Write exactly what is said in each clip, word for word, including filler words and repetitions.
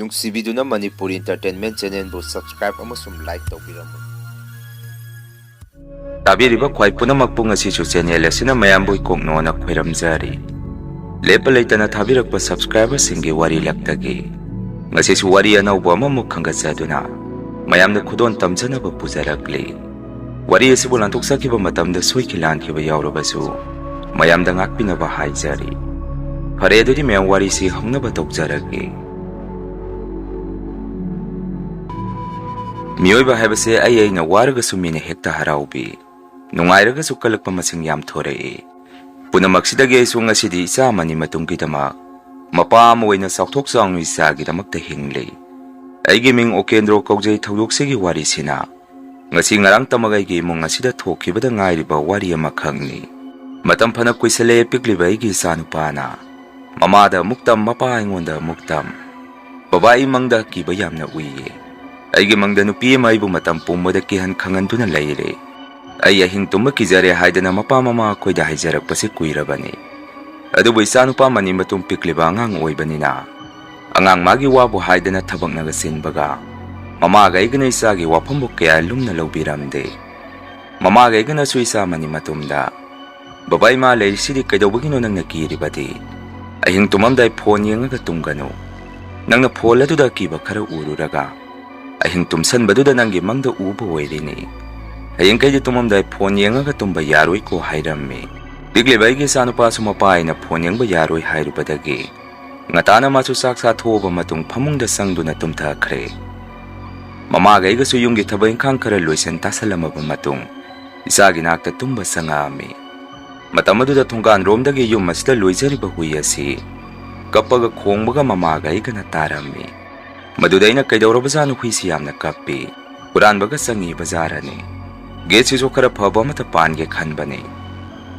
ꯅꯨꯡꯁꯤꯕꯤꯗꯨꯅ Manipur Entertainment Channelꯕꯨ subscribe ꯑꯃꯁꯨꯡ like ꯇꯧꯕꯤꯔꯝꯃꯨ꯫ ꯇꯥꯕꯤꯔꯤꯕ ꯈ꯭ꯋꯥꯏ ꯄꯨꯝꯅꯃꯛꯄꯨ ꯉꯁꯤꯁꯨ channel ꯑꯁꯤꯅ ꯃꯌꯥꯝꯕꯨ ꯏꯀꯣꯛꯅꯣꯅ ꯈꯣꯏꯔꯝꯖꯔꯤ꯫ ꯂꯦꯞꯄ ꯂꯩꯇꯅ ꯊꯥꯕꯤꯔꯛꯄ subscriberꯁꯤꯡꯒꯤ ꯋꯥꯔꯤ ꯂꯛꯇꯒꯤ ꯉꯁꯤꯁꯨ ꯋꯥꯔꯤ ꯑꯅꯧꯕ ꯑꯃꯃꯨꯛ ꯈꯟꯒꯠꯆꯗꯨꯅ ꯃꯌꯥꯝꯗ ꯈꯨꯗꯣꯜ ꯇꯝꯖꯅꯕ ꯄꯨꯖꯔꯛꯂꯤ꯫ ꯋꯥꯔꯤ ꯑꯁꯤꯕꯨ ꯂꯥꯟꯊꯣꯛꯆꯈꯤꯕ ꯃꯇꯝꯗ ꯁꯣꯏꯈꯤ ꯂꯥꯟꯈꯤꯕ ꯌꯥꯎꯔꯕꯁꯨ ꯃꯌꯥꯝꯗ ꯉꯥꯛꯄꯤꯅꯕ ꯍꯥꯏꯖꯔꯤ꯫ ꯐꯔꯦ, ꯑꯗꯨꯗꯤ ꯃꯌꯥꯝ ꯋꯥꯔꯤꯁꯤ ꯍꯧꯅꯕ ꯇꯧꯖꯔꯒꯦ꯫ ꯃꯤꯑꯣꯏꯕ ꯍꯥꯏꯕꯁꯦ ꯑꯩ ꯑꯩꯅ ꯋꯥꯔꯒꯁꯨ ꯃꯤꯅ ꯍꯦꯛꯇ ꯍꯔꯥꯎꯕꯤ, ꯅꯨꯡꯉꯥꯏꯔꯒꯁꯨ ꯀꯜꯂꯛꯄ ꯃꯁꯤꯡ ꯌꯥꯝ ꯊꯣꯔꯛꯏ꯫ ꯄꯨꯝꯅꯃꯛꯁꯤꯗꯒꯤ ꯑꯩꯁꯨ ꯉꯁꯤꯗꯤ ꯏꯆꯥ ꯑꯃꯅꯤ ꯃꯇꯨꯡꯒꯤꯗꯃꯛ ꯃꯄꯥ ꯑꯃ ꯑꯣꯏꯅ ꯆꯥꯎꯊꯣꯛ ꯆꯥꯎꯅ ꯏꯆꯥꯒꯤꯗꯃꯛꯇ ꯍꯤꯡꯂꯤ꯫ ꯑꯩꯒꯤ ꯃꯤꯡ ꯎꯀꯦꯟꯗ꯭ꯔꯣ ꯀꯧꯖꯩ꯫ ꯊꯧꯗꯣꯛꯁꯤꯒꯤ ꯋꯥꯔꯤꯁꯤꯅ ꯉꯁꯤ ꯉꯔꯥꯡ ꯇꯃꯛ ꯑꯩꯒꯤ ꯏꯃꯨꯡ ꯑꯁꯤꯗ ꯊꯣꯛꯈꯤꯕꯗ ꯉꯥꯏꯔꯤꯕ ꯋꯥꯔꯤ ꯑꯃꯈꯛꯅꯤ꯫ ꯃꯇꯝ ꯐꯅ ꯀꯨꯏꯁꯜꯂꯛꯑꯦ ꯄꯤꯛꯂꯤꯕ ꯑꯩꯒꯤ ꯏꯆꯥꯅꯨꯄꯥꯅ ꯃꯃꯥꯗ ꯑꯃꯨꯛ ꯇꯝ, ꯃꯄꯥ ꯑꯩꯉꯣꯟꯗ ꯑꯃꯨꯛ ꯇꯝ꯫ "ꯕꯕꯥ, ꯑꯩ ꯃꯪꯗ ꯑꯀꯤꯕ ꯌꯥꯝꯅ ꯎꯏꯌꯦ꯫ ꯑꯩꯒꯤ ꯃꯪꯗ ꯅꯨꯄꯤ ꯑꯃ ꯑꯩꯕꯨ ꯃꯇꯝ ꯄꯨꯝꯕꯗ ꯀꯤꯍꯟ ꯈꯪꯍꯟꯗꯨꯅ ꯂꯩꯔꯦ꯫ ꯑꯩ ꯑꯍꯤꯡ ꯇꯨꯝꯕ ꯀꯤꯖꯔꯦ" ꯍꯥꯏꯗꯅ ꯃꯄꯥ ꯃꯃꯥ ꯑꯩꯈꯣꯏꯗ ꯍꯥꯏꯖꯔꯛꯄꯁꯤ ꯀꯨꯏꯔꯕꯅꯤ꯫ ꯑꯗꯨꯕꯨ ꯏꯆꯥꯅꯨꯄꯥ ꯃꯅꯤ ꯃꯇꯨꯝ ꯄꯤꯛꯂꯤꯕ ꯑꯉꯥꯡ ꯑꯣꯏꯕꯅꯤꯅ ꯑꯉꯥꯡ ꯃꯥꯒꯤ ꯋꯥꯕꯨ ꯍꯥꯏꯗꯅ ꯊꯕꯛꯅꯒ ꯆꯤꯟꯕꯒ ꯃꯃꯥꯒ ꯑꯩꯒꯅ ꯏꯆꯥꯒꯤ ꯋꯥꯐꯝꯕꯨ ꯀꯌꯥ ꯂꯨꯝꯅ ꯂꯧꯕꯤꯔꯝꯗꯦ꯫ ꯃꯃꯥꯒ ꯑꯩꯒꯅꯁꯨ ꯏꯆꯥ ꯃꯅꯤ ꯃꯇꯨꯝꯗ, "ꯕꯕꯥ, ꯏꯃꯥ ꯂꯩꯔꯤꯁꯤꯗꯤ ꯀꯩꯗꯧꯕꯒꯤꯅꯣ ꯅꯪꯅ ꯀꯤꯔꯤꯕꯗꯤ? ꯑꯍꯤꯡ ꯇꯨꯝꯃꯝꯗꯥꯏ phone ꯌꯦꯡꯉꯒ ꯇꯨꯝꯒꯅꯨ꯫ ꯅꯪꯅ phone ꯑꯗꯨꯗ ꯑꯀꯤꯕ ꯈꯔ ꯎꯔꯨꯔꯒ ꯑꯍꯤꯡ ꯇꯨꯝꯁꯟꯕꯗꯨꯗ ꯅꯪꯒꯤ ꯃꯪꯗ ꯎꯕ ꯑꯣꯏꯔꯤꯅꯤ꯫ ꯍꯌꯦꯡꯈꯩꯗꯤ ꯇꯨꯝꯃꯝꯗꯥꯏ phone ꯌꯦꯡꯉꯒ ꯇꯨꯝꯕ ꯌꯥꯔꯣꯏꯀꯣ" ꯍꯥꯏꯔꯝꯃꯤ꯫ ꯄꯤꯛꯂꯤꯕ ꯑꯩꯒꯤ ꯏꯆꯥꯅꯨꯄꯥꯁꯨ ꯃꯄꯥ ꯑꯩꯅ phone ꯌꯦꯡꯕ ꯌꯥꯔꯣꯏ ꯍꯥꯏꯔꯨꯕꯗꯒꯤ ꯉꯇꯥꯅ ꯃꯥꯁꯨ ꯆꯥꯛ ꯆꯥꯊꯣꯛꯑꯕ ꯃꯇꯨꯡ ꯐꯃꯨꯡꯗ ꯆꯪꯗꯨꯅ ꯇꯨꯝꯊꯈ꯭ꯔꯦ꯫ ꯃꯃꯥꯒ ꯑꯩꯒꯁꯨ ꯌꯨꯝꯒꯤ ꯊꯕꯛ ꯏꯪꯈꯥꯡ ꯈꯔ ꯂꯣꯏꯁꯤꯟ ꯇꯥꯁꯜꯂꯝꯃꯕ ꯃꯇꯨꯡ ꯏꯆꯥꯒꯤ ꯅꯥꯛꯇ ꯇꯨꯝꯕ ꯆꯪꯉꯛꯑꯝꯃꯤ꯫ ꯃꯇꯝ ꯑꯗꯨꯗ ꯊꯣꯡꯒꯥꯟꯔꯣꯝꯗꯒꯤ ꯌꯨꯝ ꯑꯁꯤꯗ ꯂꯣꯏꯖꯔꯤꯕ ꯍꯨꯏ ꯑꯁꯤ ꯀꯞꯄꯒ ꯈꯣꯡꯕꯒ ꯃꯃꯥꯒ ꯑꯩꯒꯅ ꯇꯥꯔꯝꯃꯤ꯫ ꯃꯗꯨꯗ ꯑꯩꯅ "ꯀꯩꯗꯧꯔꯕꯖꯥꯠꯅꯣ, ꯍꯨꯏꯁꯤ ꯌꯥꯝꯅ ꯀꯞꯄꯤ, ꯍꯨꯔꯥꯟꯕꯒ ꯆꯪꯉꯤꯕ ꯖꯥꯔꯅꯦ꯫ Gateꯁꯤꯁꯨ ꯈꯔ ꯐꯕ ꯑꯃꯠꯇ ꯄꯥꯟꯒꯦ" ꯈꯟꯕꯅꯤ꯫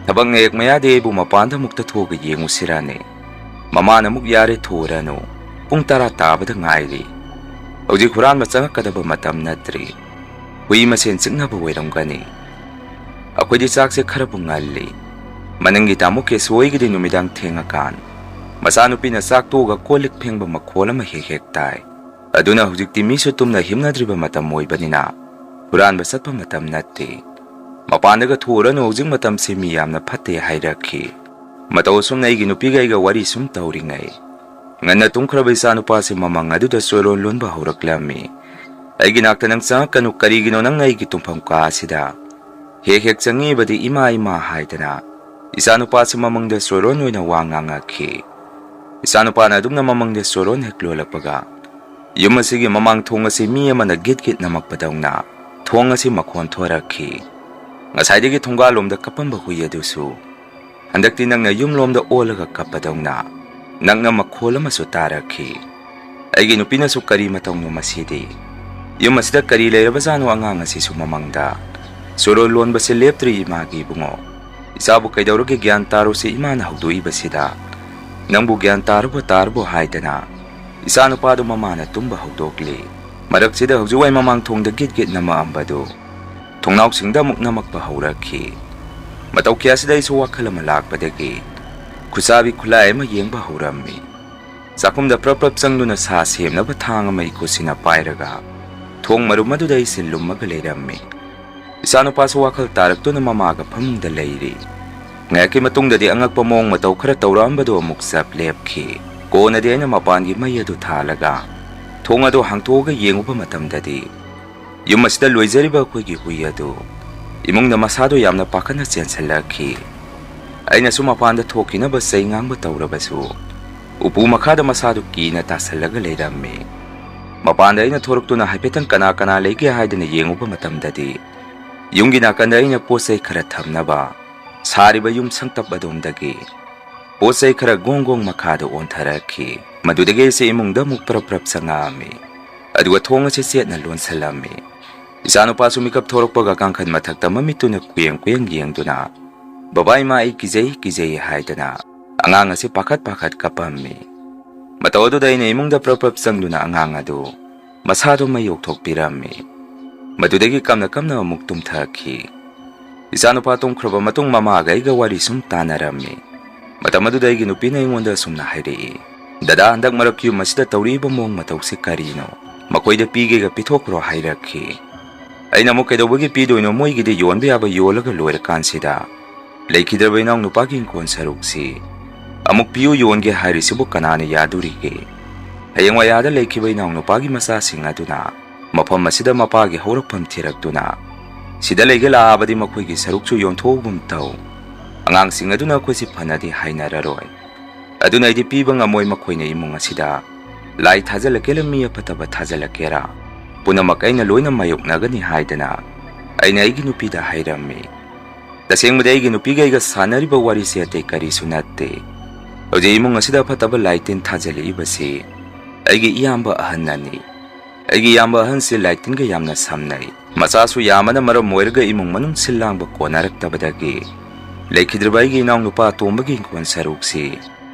ꯊꯕꯛ ꯅꯍꯦꯛ ꯃꯌꯥꯗꯤ ꯑꯩꯕꯨ ꯃꯄꯥꯟꯗ ꯑꯃꯨꯛꯇ ꯊꯣꯛꯑꯒ ꯌꯦꯡꯉꯨꯁꯤꯔꯥꯅꯦ꯫ ꯃꯃꯥꯅ ꯑꯃꯨꯛ "ꯌꯥꯔꯦ, ꯊꯣꯛꯎꯔꯅꯨ, ꯄꯨꯡ ꯇꯔꯥ ꯇꯥꯕꯗ ꯉꯥꯏꯔꯤ꯫ ꯍꯧꯖꯤꯛ ꯍꯨꯔꯥꯟꯕ ꯆꯪꯉꯛꯀꯗꯕ ꯃꯇꯝ ꯅꯠꯇ꯭ꯔꯤ꯫ ꯍꯨꯏ ꯃꯁꯦꯟ ꯆꯤꯛꯅꯕ ꯑꯣꯏꯔꯝꯒꯅꯤ꯫ ꯑꯩꯈꯣꯏꯗꯤ ꯆꯥꯛꯁꯦ ꯈꯔꯕꯨ ꯉꯜꯂꯤ꯫ ꯃꯅꯤꯡꯒꯤ ꯇꯥꯃꯣ ꯀꯦꯁꯨ ꯍꯣꯏꯒꯤꯗꯤ ꯅꯨꯃꯤꯗꯥꯡ ꯊꯦꯡꯉꯀꯥꯟ ꯃꯆꯥꯅꯨꯄꯤꯅ ꯆꯥꯛ ꯇꯣꯛꯑꯒ ꯀꯣꯜ ꯂꯤꯛ ꯐꯦꯡꯕ ꯃꯈꯣꯜ ꯑꯃ ꯍꯦꯛ ꯍꯦꯛ ꯇꯥꯏ꯫ ꯑꯗꯨꯅ ꯍꯧꯖꯤꯛꯇꯤ ꯃꯤꯁꯨ ꯇꯨꯝꯅ ꯍꯤꯞꯅꯗ꯭ꯔꯤꯕ ꯃꯇꯝ ꯑꯣꯏꯕꯅꯤꯅ ꯍꯨꯔꯥꯟꯕ ꯆꯠꯄ ꯃꯇꯝ ꯅꯠꯇꯦ꯫ "ꯃꯄꯥꯟꯗꯒ ꯊꯣꯛꯎꯔꯅꯨ, ꯍꯧꯖꯤꯛ ꯃꯇꯝꯁꯤ ꯃꯤ ꯌꯥꯝꯅ ꯐꯠꯇꯦ" ꯍꯥꯏꯔꯛꯈꯤ꯫ ꯃꯇꯧ ꯑꯁꯨꯝꯅ ꯑꯩꯒꯤ ꯅꯨꯄꯤꯒ ꯑꯩꯒ ꯋꯥꯔꯤ ꯁꯨꯝ ꯇꯧꯔꯤꯉꯩ, ꯉꯟꯅ ꯇꯨꯝꯈ꯭ꯔꯕ ꯏꯆꯥꯅꯨꯄꯥꯁꯤ ꯃꯃꯪ ꯑꯗꯨꯗ ꯆꯣꯔꯣꯟ ꯂꯣꯟꯕ ꯍꯧꯔꯛꯂꯝꯃꯤ꯫ "ꯑꯩꯒꯤ ꯅꯥꯛꯇ ꯅꯪ ꯆꯪꯉꯛꯀꯅꯨ, ꯀꯔꯤꯒꯤꯅꯣ ꯅꯪꯅ ꯑꯩꯒꯤ ꯇꯨꯝꯐꯝ ꯀꯥ ꯑꯁꯤꯗ?" ꯍꯦꯛ ꯍꯦꯛ ꯆꯪꯉꯛꯏꯕꯗꯤ "ꯏꯃꯥ, ꯏꯃꯥ" ꯍꯥꯏꯗꯅ ꯏꯆꯥꯅꯨꯄꯥꯁꯤ ꯃꯃꯪꯗ ꯆꯣꯔꯣꯟ ꯑꯣꯏꯅ ꯋꯥ ꯉꯥꯡꯉꯛꯈꯤ꯫ ꯏꯆꯥꯅꯨꯄꯥꯅ ꯑꯗꯨꯝꯅ ꯃꯃꯪꯗ ꯆꯣꯔꯣꯟ ꯍꯦꯛ ꯂꯣꯜꯂꯛꯄꯒ, ꯌꯨꯝ ꯑꯁꯤꯒꯤ ꯃꯃꯥꯡ ꯊꯣꯡ ꯑꯁꯤ ꯃꯤ ꯑꯃꯅ ꯒꯤꯠ ꯒꯤꯠ ꯅꯝꯃꯛꯄꯗꯧꯅ ꯊꯣꯡ ꯑꯁꯤ ꯃꯈꯣꯟ ꯊꯣꯔꯛꯈꯤ꯫ ꯉꯁꯥꯏꯗꯒꯤ ꯊꯣꯡꯒꯥꯜꯂꯣꯝꯗ ꯀꯞꯄꯝꯕ ꯍꯨꯏ ꯑꯗꯨꯁꯨ ꯍꯟꯗꯛꯇꯤ ꯅꯪꯅ ꯌꯨꯝꯂꯣꯝꯗ ꯑꯣꯜꯂꯒ ꯀꯞꯄꯗꯧꯅ ꯅꯛꯅ ꯃꯈꯣꯜ ꯑꯃꯁꯨ ꯇꯥꯔꯛꯈꯤ꯫ ꯑꯩꯒꯤ ꯅꯨꯄꯤꯅꯁꯨ "ꯀꯔꯤ ꯃꯇꯧꯅꯣ ꯃꯁꯤꯗꯤ? ꯌꯨꯝ ꯑꯁꯤꯗ ꯀꯔꯤ ꯂꯩꯔꯕꯖꯥꯠꯅꯣ?" ꯑꯉꯥꯡ ꯑꯁꯤꯁꯨ ꯃꯃꯪꯗ ꯆꯣꯔꯣꯜ ꯂꯣꯟꯕꯁꯦ ꯂꯦꯞꯇ꯭ꯔꯤ, "ꯏꯃꯥꯒꯤ ꯏꯕꯨꯡꯉꯣ, ꯏꯆꯥꯕꯨ ꯀꯩꯗꯧꯔꯒꯦ? ꯒ꯭ꯌꯥꯟ ꯇꯥꯔꯣꯁꯦ, ꯏꯃꯥꯅ ꯍꯧꯗꯣꯛꯏꯕꯁꯤꯗ꯫ ꯅꯪꯕꯨ ꯒ꯭ꯌꯥꯟ ꯇꯥꯔꯕꯣ, ꯇꯥꯔꯕꯣ?" ꯍꯥꯏꯗꯅ ꯏꯆꯥꯅꯨꯄꯥꯗꯨ ꯃꯃꯥꯅ ꯇꯨꯝꯕ ꯍꯧꯗꯣꯛꯂꯤ꯫ ꯃꯔꯛꯁꯤꯗ ꯍꯧꯖꯤꯛ ꯋꯥꯏ ꯃꯃꯥꯡ ꯊꯣꯡꯗ ꯒꯤꯠ ꯒꯤꯠ ꯅꯝꯃꯛꯑꯝꯕꯗꯨ ꯊꯣꯡꯅꯥꯎꯁꯤꯡꯗ ꯑꯃꯨꯛ ꯅꯝꯃꯛꯄ ꯍꯧꯔꯛꯈꯤ꯫ ꯃꯇꯧ ꯀꯌꯥꯁꯤꯗ ꯑꯩꯁꯨ ꯋꯥꯈꯜ ꯑꯃ ꯂꯥꯛꯄꯗꯒꯤ ꯈꯨꯠꯁꯥꯕꯤ ꯈꯨꯠꯂꯥꯏ ꯑꯃ ꯌꯦꯡꯕ ꯍꯧꯔꯝꯃꯤ꯫ ꯆꯥꯛꯈꯨꯝꯗ ꯄ꯭ꯔꯞ ꯄ꯭ꯔꯞ ꯆꯪꯗꯨꯅ ꯁꯥ ꯁꯦꯝꯅꯕ ꯊꯥꯡ ꯑꯃ ꯏꯈꯨꯠꯁꯤꯅ ꯄꯥꯏꯔꯒ ꯊꯣꯡ ꯃꯔꯨꯝ ꯑꯗꯨꯗ ꯑꯩꯁꯦ ꯂꯨꯝꯃꯒ ꯂꯩꯔꯝꯃꯤ꯫ ꯏꯆꯥꯅꯨꯄꯥꯁꯨ ꯋꯥꯈꯜ ꯇꯥꯔꯛꯇꯨꯅ ꯃꯃꯥꯒ ꯐꯃꯨꯡꯗ ꯂꯩꯔꯤ꯫ ꯉꯥꯏꯍꯥꯛꯀꯤ ꯃꯇꯨꯡꯗꯗꯤ ꯑꯉꯛꯄ ꯃꯑꯣꯡ ꯃꯇꯧ ꯈꯔ ꯇꯧꯔꯛꯑꯝꯕꯗꯨ ꯑꯃꯨꯛ ꯆꯞ ꯂꯦꯞꯈꯤ꯫ ꯀꯣꯟꯅꯗꯤ ꯑꯩꯅ ꯃꯄꯥꯟꯒꯤ ꯃꯩ ꯑꯗꯨ ꯊꯥꯜꯂꯒ ꯊꯣꯡ ꯑꯗꯨ ꯍꯥꯡꯇꯣꯛꯑꯒ ꯌꯦꯡꯉꯨꯕ ꯃꯇꯝꯗꯗꯤ, ꯌꯨꯝ ꯑꯁꯤꯗ ꯂꯣꯏꯖꯔꯤꯕ ꯑꯩꯈꯣꯏꯒꯤ ꯍꯨꯏ ꯑꯗꯨ ꯏꯃꯨꯡꯗ ꯃꯁꯥꯗꯨ ꯌꯥꯝꯅ ꯄꯥꯈꯠꯅ ꯆꯦꯟꯁꯤꯜꯂꯛꯈꯤ꯫ ꯑꯩꯅꯁꯨ ꯃꯄꯥꯟꯗ ꯊꯣꯛꯈꯤꯅꯕ ꯆꯩ ꯉꯥꯡꯕ ꯇꯧꯔꯕꯁꯨ, ꯎꯄꯨ ꯃꯈꯥꯗ ꯃꯁꯥꯗꯨ ꯀꯤꯅ ꯇꯥꯁꯜꯂꯒ ꯂꯩꯔꯝꯃꯤ꯫ ꯃꯄꯥꯟꯗ ꯑꯩꯅ ꯊꯣꯔꯛꯇꯨꯅ ꯍꯥꯏꯐꯦꯠꯇꯪ ꯀꯅꯥ ꯀꯅꯥ ꯂꯩꯒꯦ ꯍꯥꯏꯗꯅ ꯌꯦꯡꯉꯨꯕ ꯃꯇꯝꯗꯗꯤ, ꯌꯨꯝꯒꯤ ꯅꯥꯀꯟꯗ ꯑꯩꯅ ꯄꯣꯠ ꯆꯩ ꯈꯔ ꯊꯝꯅꯕ ꯁꯥꯔꯤꯕ ꯌꯨꯝ ꯁꯪꯇꯞ ꯑꯗꯣꯝꯗꯒꯤ ꯄꯣꯠ ꯆꯩ ꯈꯔ ꯒꯣꯡ ꯒꯣꯡ ꯃꯈꯥꯗ ꯑꯣꯟꯊꯔꯛꯈꯤ꯫ ꯃꯗꯨꯗꯒꯤ ꯑꯩꯁꯦ ꯏꯃꯨꯡꯗ ꯑꯃꯨꯛ ꯄ꯭ꯔꯞ ꯄ꯭ꯔꯞ ꯆꯪꯉꯛꯑꯝꯃꯤ, ꯑꯗꯨꯒ ꯊꯣꯡ ꯑꯁꯦ ꯆꯦꯠꯅ ꯂꯣꯟꯁꯤꯜꯂꯝꯃꯤ꯫ ꯏꯆꯥꯅꯨꯄꯥꯁꯨ ꯃꯤꯀꯞ ꯊꯣꯔꯛꯄꯒ ꯀꯥꯡꯈꯟ ꯃꯊꯛꯇ ꯃꯃꯤꯠꯇꯨꯅ ꯀꯨꯌꯦꯡ ꯀꯨꯌꯦꯡ ꯌꯦꯡꯗꯨꯅ, "ꯕꯕꯥ, ꯏꯃꯥ, ꯑꯩ ꯀꯤꯖꯩ, ꯀꯤꯖꯩ" ꯍꯥꯏꯗꯅ ꯑꯉꯥꯡ ꯑꯁꯤ ꯄꯥꯈꯠ ꯄꯥꯈꯠ ꯀꯞꯄꯝꯃꯤ꯫ ꯃꯇꯧ ꯑꯗꯨꯗ ꯑꯩꯅ ꯏꯃꯨꯡꯗ ꯄ꯭ꯔꯞ ꯄ꯭ꯔꯞ ꯆꯪꯗꯨꯅ ꯑꯉꯥꯡ ꯑꯗꯨ ꯃꯁꯥꯗꯨ ꯃꯩ ꯑꯣꯛꯊꯣꯛꯄꯤꯔꯝꯃꯤ꯫ ꯃꯗꯨꯗꯒꯤ ꯀꯝꯅ ꯀꯝꯅ ꯑꯃꯨꯛ ꯇꯨꯝꯊꯈꯤ꯫ ꯏꯆꯥꯅꯨꯄꯥ ꯇꯨꯝꯈ꯭ꯔꯕ ꯃꯇꯨꯡ ꯃꯃꯥꯒ ꯑꯩꯒ ꯋꯥꯔꯤ ꯁꯨꯝ ꯇꯥꯟꯅꯔꯝꯃꯤ꯫ ꯃꯇꯝ ꯑꯗꯨꯗ ꯑꯩꯒꯤ ꯅꯨꯄꯤꯅ ꯑꯩꯉꯣꯟꯗ ꯑꯁꯨꯝꯅ ꯍꯥꯏꯔꯛꯏ, "ꯗꯗꯥ, ꯍꯟꯗꯛ ꯃꯔꯛ ꯌꯨꯝ ꯑꯁꯤꯗ ꯇꯧꯔꯤꯕ ꯃꯑꯣꯡ ꯃꯇꯧꯁꯤ ꯀꯔꯤꯅꯣ? ꯃꯈꯣꯏꯗ ꯄꯤꯒꯦꯒ ꯄꯤꯊꯣꯛꯈ꯭ꯔꯣ ꯍꯥꯏꯔꯛꯈꯤ꯫" ꯑꯩꯅ ꯑꯃꯨꯛ ꯀꯩꯗꯧꯕꯒꯤ ꯄꯤꯗꯣꯏꯅꯣ? ꯃꯣꯏꯒꯤꯗꯤ ꯌꯣꯟꯕ ꯌꯥꯕ ꯌꯣꯜꯂꯒ ꯂꯣꯏꯔꯀꯥꯟꯁꯤꯗ ꯂꯩꯈꯤꯗ꯭ꯔꯕ ꯏꯅꯥꯎ ꯅꯨꯄꯥꯒꯤ ꯏꯪꯈꯣꯜ ꯁꯔꯨꯛꯁꯤ ꯑꯃꯨꯛ ꯄꯤꯌꯨ ꯌꯣꯟꯒꯦ ꯍꯥꯏꯔꯤꯁꯤꯕꯨ ꯀꯅꯥꯅ ꯌꯥꯗꯣꯔꯤꯒꯦ? ꯍꯌꯦꯡꯋꯥꯏ ꯑꯥꯗ ꯂꯩꯈꯤꯕ ꯏꯅꯥꯎ ꯅꯨꯄꯥꯒꯤ ꯃꯆꯥꯁꯤꯡ ꯑꯗꯨꯅ ꯃꯐꯝ ꯑꯁꯤꯗ ꯃꯄꯥꯒꯤ ꯍꯧꯔꯛꯐꯝ ꯊꯤꯔꯛꯇꯨꯅ ꯁꯤꯗ ꯂꯩꯒꯦ ꯂꯥꯛꯑꯕꯗꯤ ꯃꯈꯣꯏꯒꯤ ꯁꯔꯨꯛꯁꯨ ꯌꯣꯟꯊꯣꯛꯎꯒꯨꯝ ꯇꯧ꯫ ꯑꯉꯥꯡꯁꯤꯡ ꯑꯗꯨꯅ ꯑꯩꯈꯣꯏꯁꯤ ꯐꯅꯗꯤ ꯍꯥꯏꯅꯔꯔꯣꯏ꯫ ꯑꯗꯨꯅ ꯑꯩꯗꯤ ꯄꯤꯕ ꯉꯝꯃꯣꯏ꯫ ꯃꯈꯣꯏꯅ ꯏꯃꯨꯡ ꯑꯁꯤꯗ ꯂꯥꯏ ꯊꯥꯖꯤꯜꯂꯛꯀꯦꯔꯥ ꯃꯤ ꯑꯐꯠꯇꯕ ꯊꯥꯖꯤꯜꯂꯛꯀꯦꯔꯥ, ꯄꯨꯝꯅꯃꯛ ꯑꯩꯅ ꯂꯣꯏꯅ ꯃꯥꯌꯣꯛꯅꯒꯅꯤ ꯍꯥꯏꯗꯅ ꯑꯩꯅ ꯑꯩꯒꯤ ꯅꯨꯄꯤꯗ ꯍꯥꯏꯔꯝꯃꯤ꯫ ꯇꯁꯦꯡꯕꯗꯤ ꯑꯩꯒꯤ ꯅꯨꯄꯤꯒ ꯑꯩꯒ ꯁꯥꯟꯅꯔꯤꯕ ꯋꯥꯔꯤꯁꯦ ꯑꯇꯩ ꯀꯔꯤꯁꯨ ꯅꯠꯇꯦ꯫ ꯍꯧꯖꯤꯛ ꯏꯃꯨꯡ ꯑꯁꯤꯗ ꯑꯐꯠꯇꯕ ꯂꯥꯏ ꯇꯤꯟ ꯊꯥꯖꯤꯜꯂꯛꯏꯕꯁꯤ ꯑꯩꯒꯤ ꯏꯌꯥꯝꯕ ꯑꯍꯟꯅꯅꯤ꯫ ꯑꯩꯒꯤ ꯏꯌꯥꯝꯕ ꯑꯍꯟꯁꯤ ꯂꯥꯏ ꯇꯤꯟꯒ ꯌꯥꯝꯅ ꯁꯝꯅꯩ꯫ ꯃꯆꯥꯁꯨ ꯌꯥꯝꯕꯅ ꯃꯔꯝ ꯑꯣꯏꯔꯒ ꯏꯃꯨꯡ ꯃꯅꯨꯡ ꯁꯤꯜ ꯂꯥꯡꯕ ꯀꯣꯟꯅꯔꯛꯇꯕꯗꯒꯤ ꯂꯩꯈꯤꯗ꯭ꯔꯕ ꯑꯩꯒꯤ ꯏꯅꯥꯎꯅꯨꯄꯥ ꯑꯇꯣꯝꯕꯒꯤ ꯏꯪꯈꯣꯜ ꯁꯔꯨꯛꯁꯤ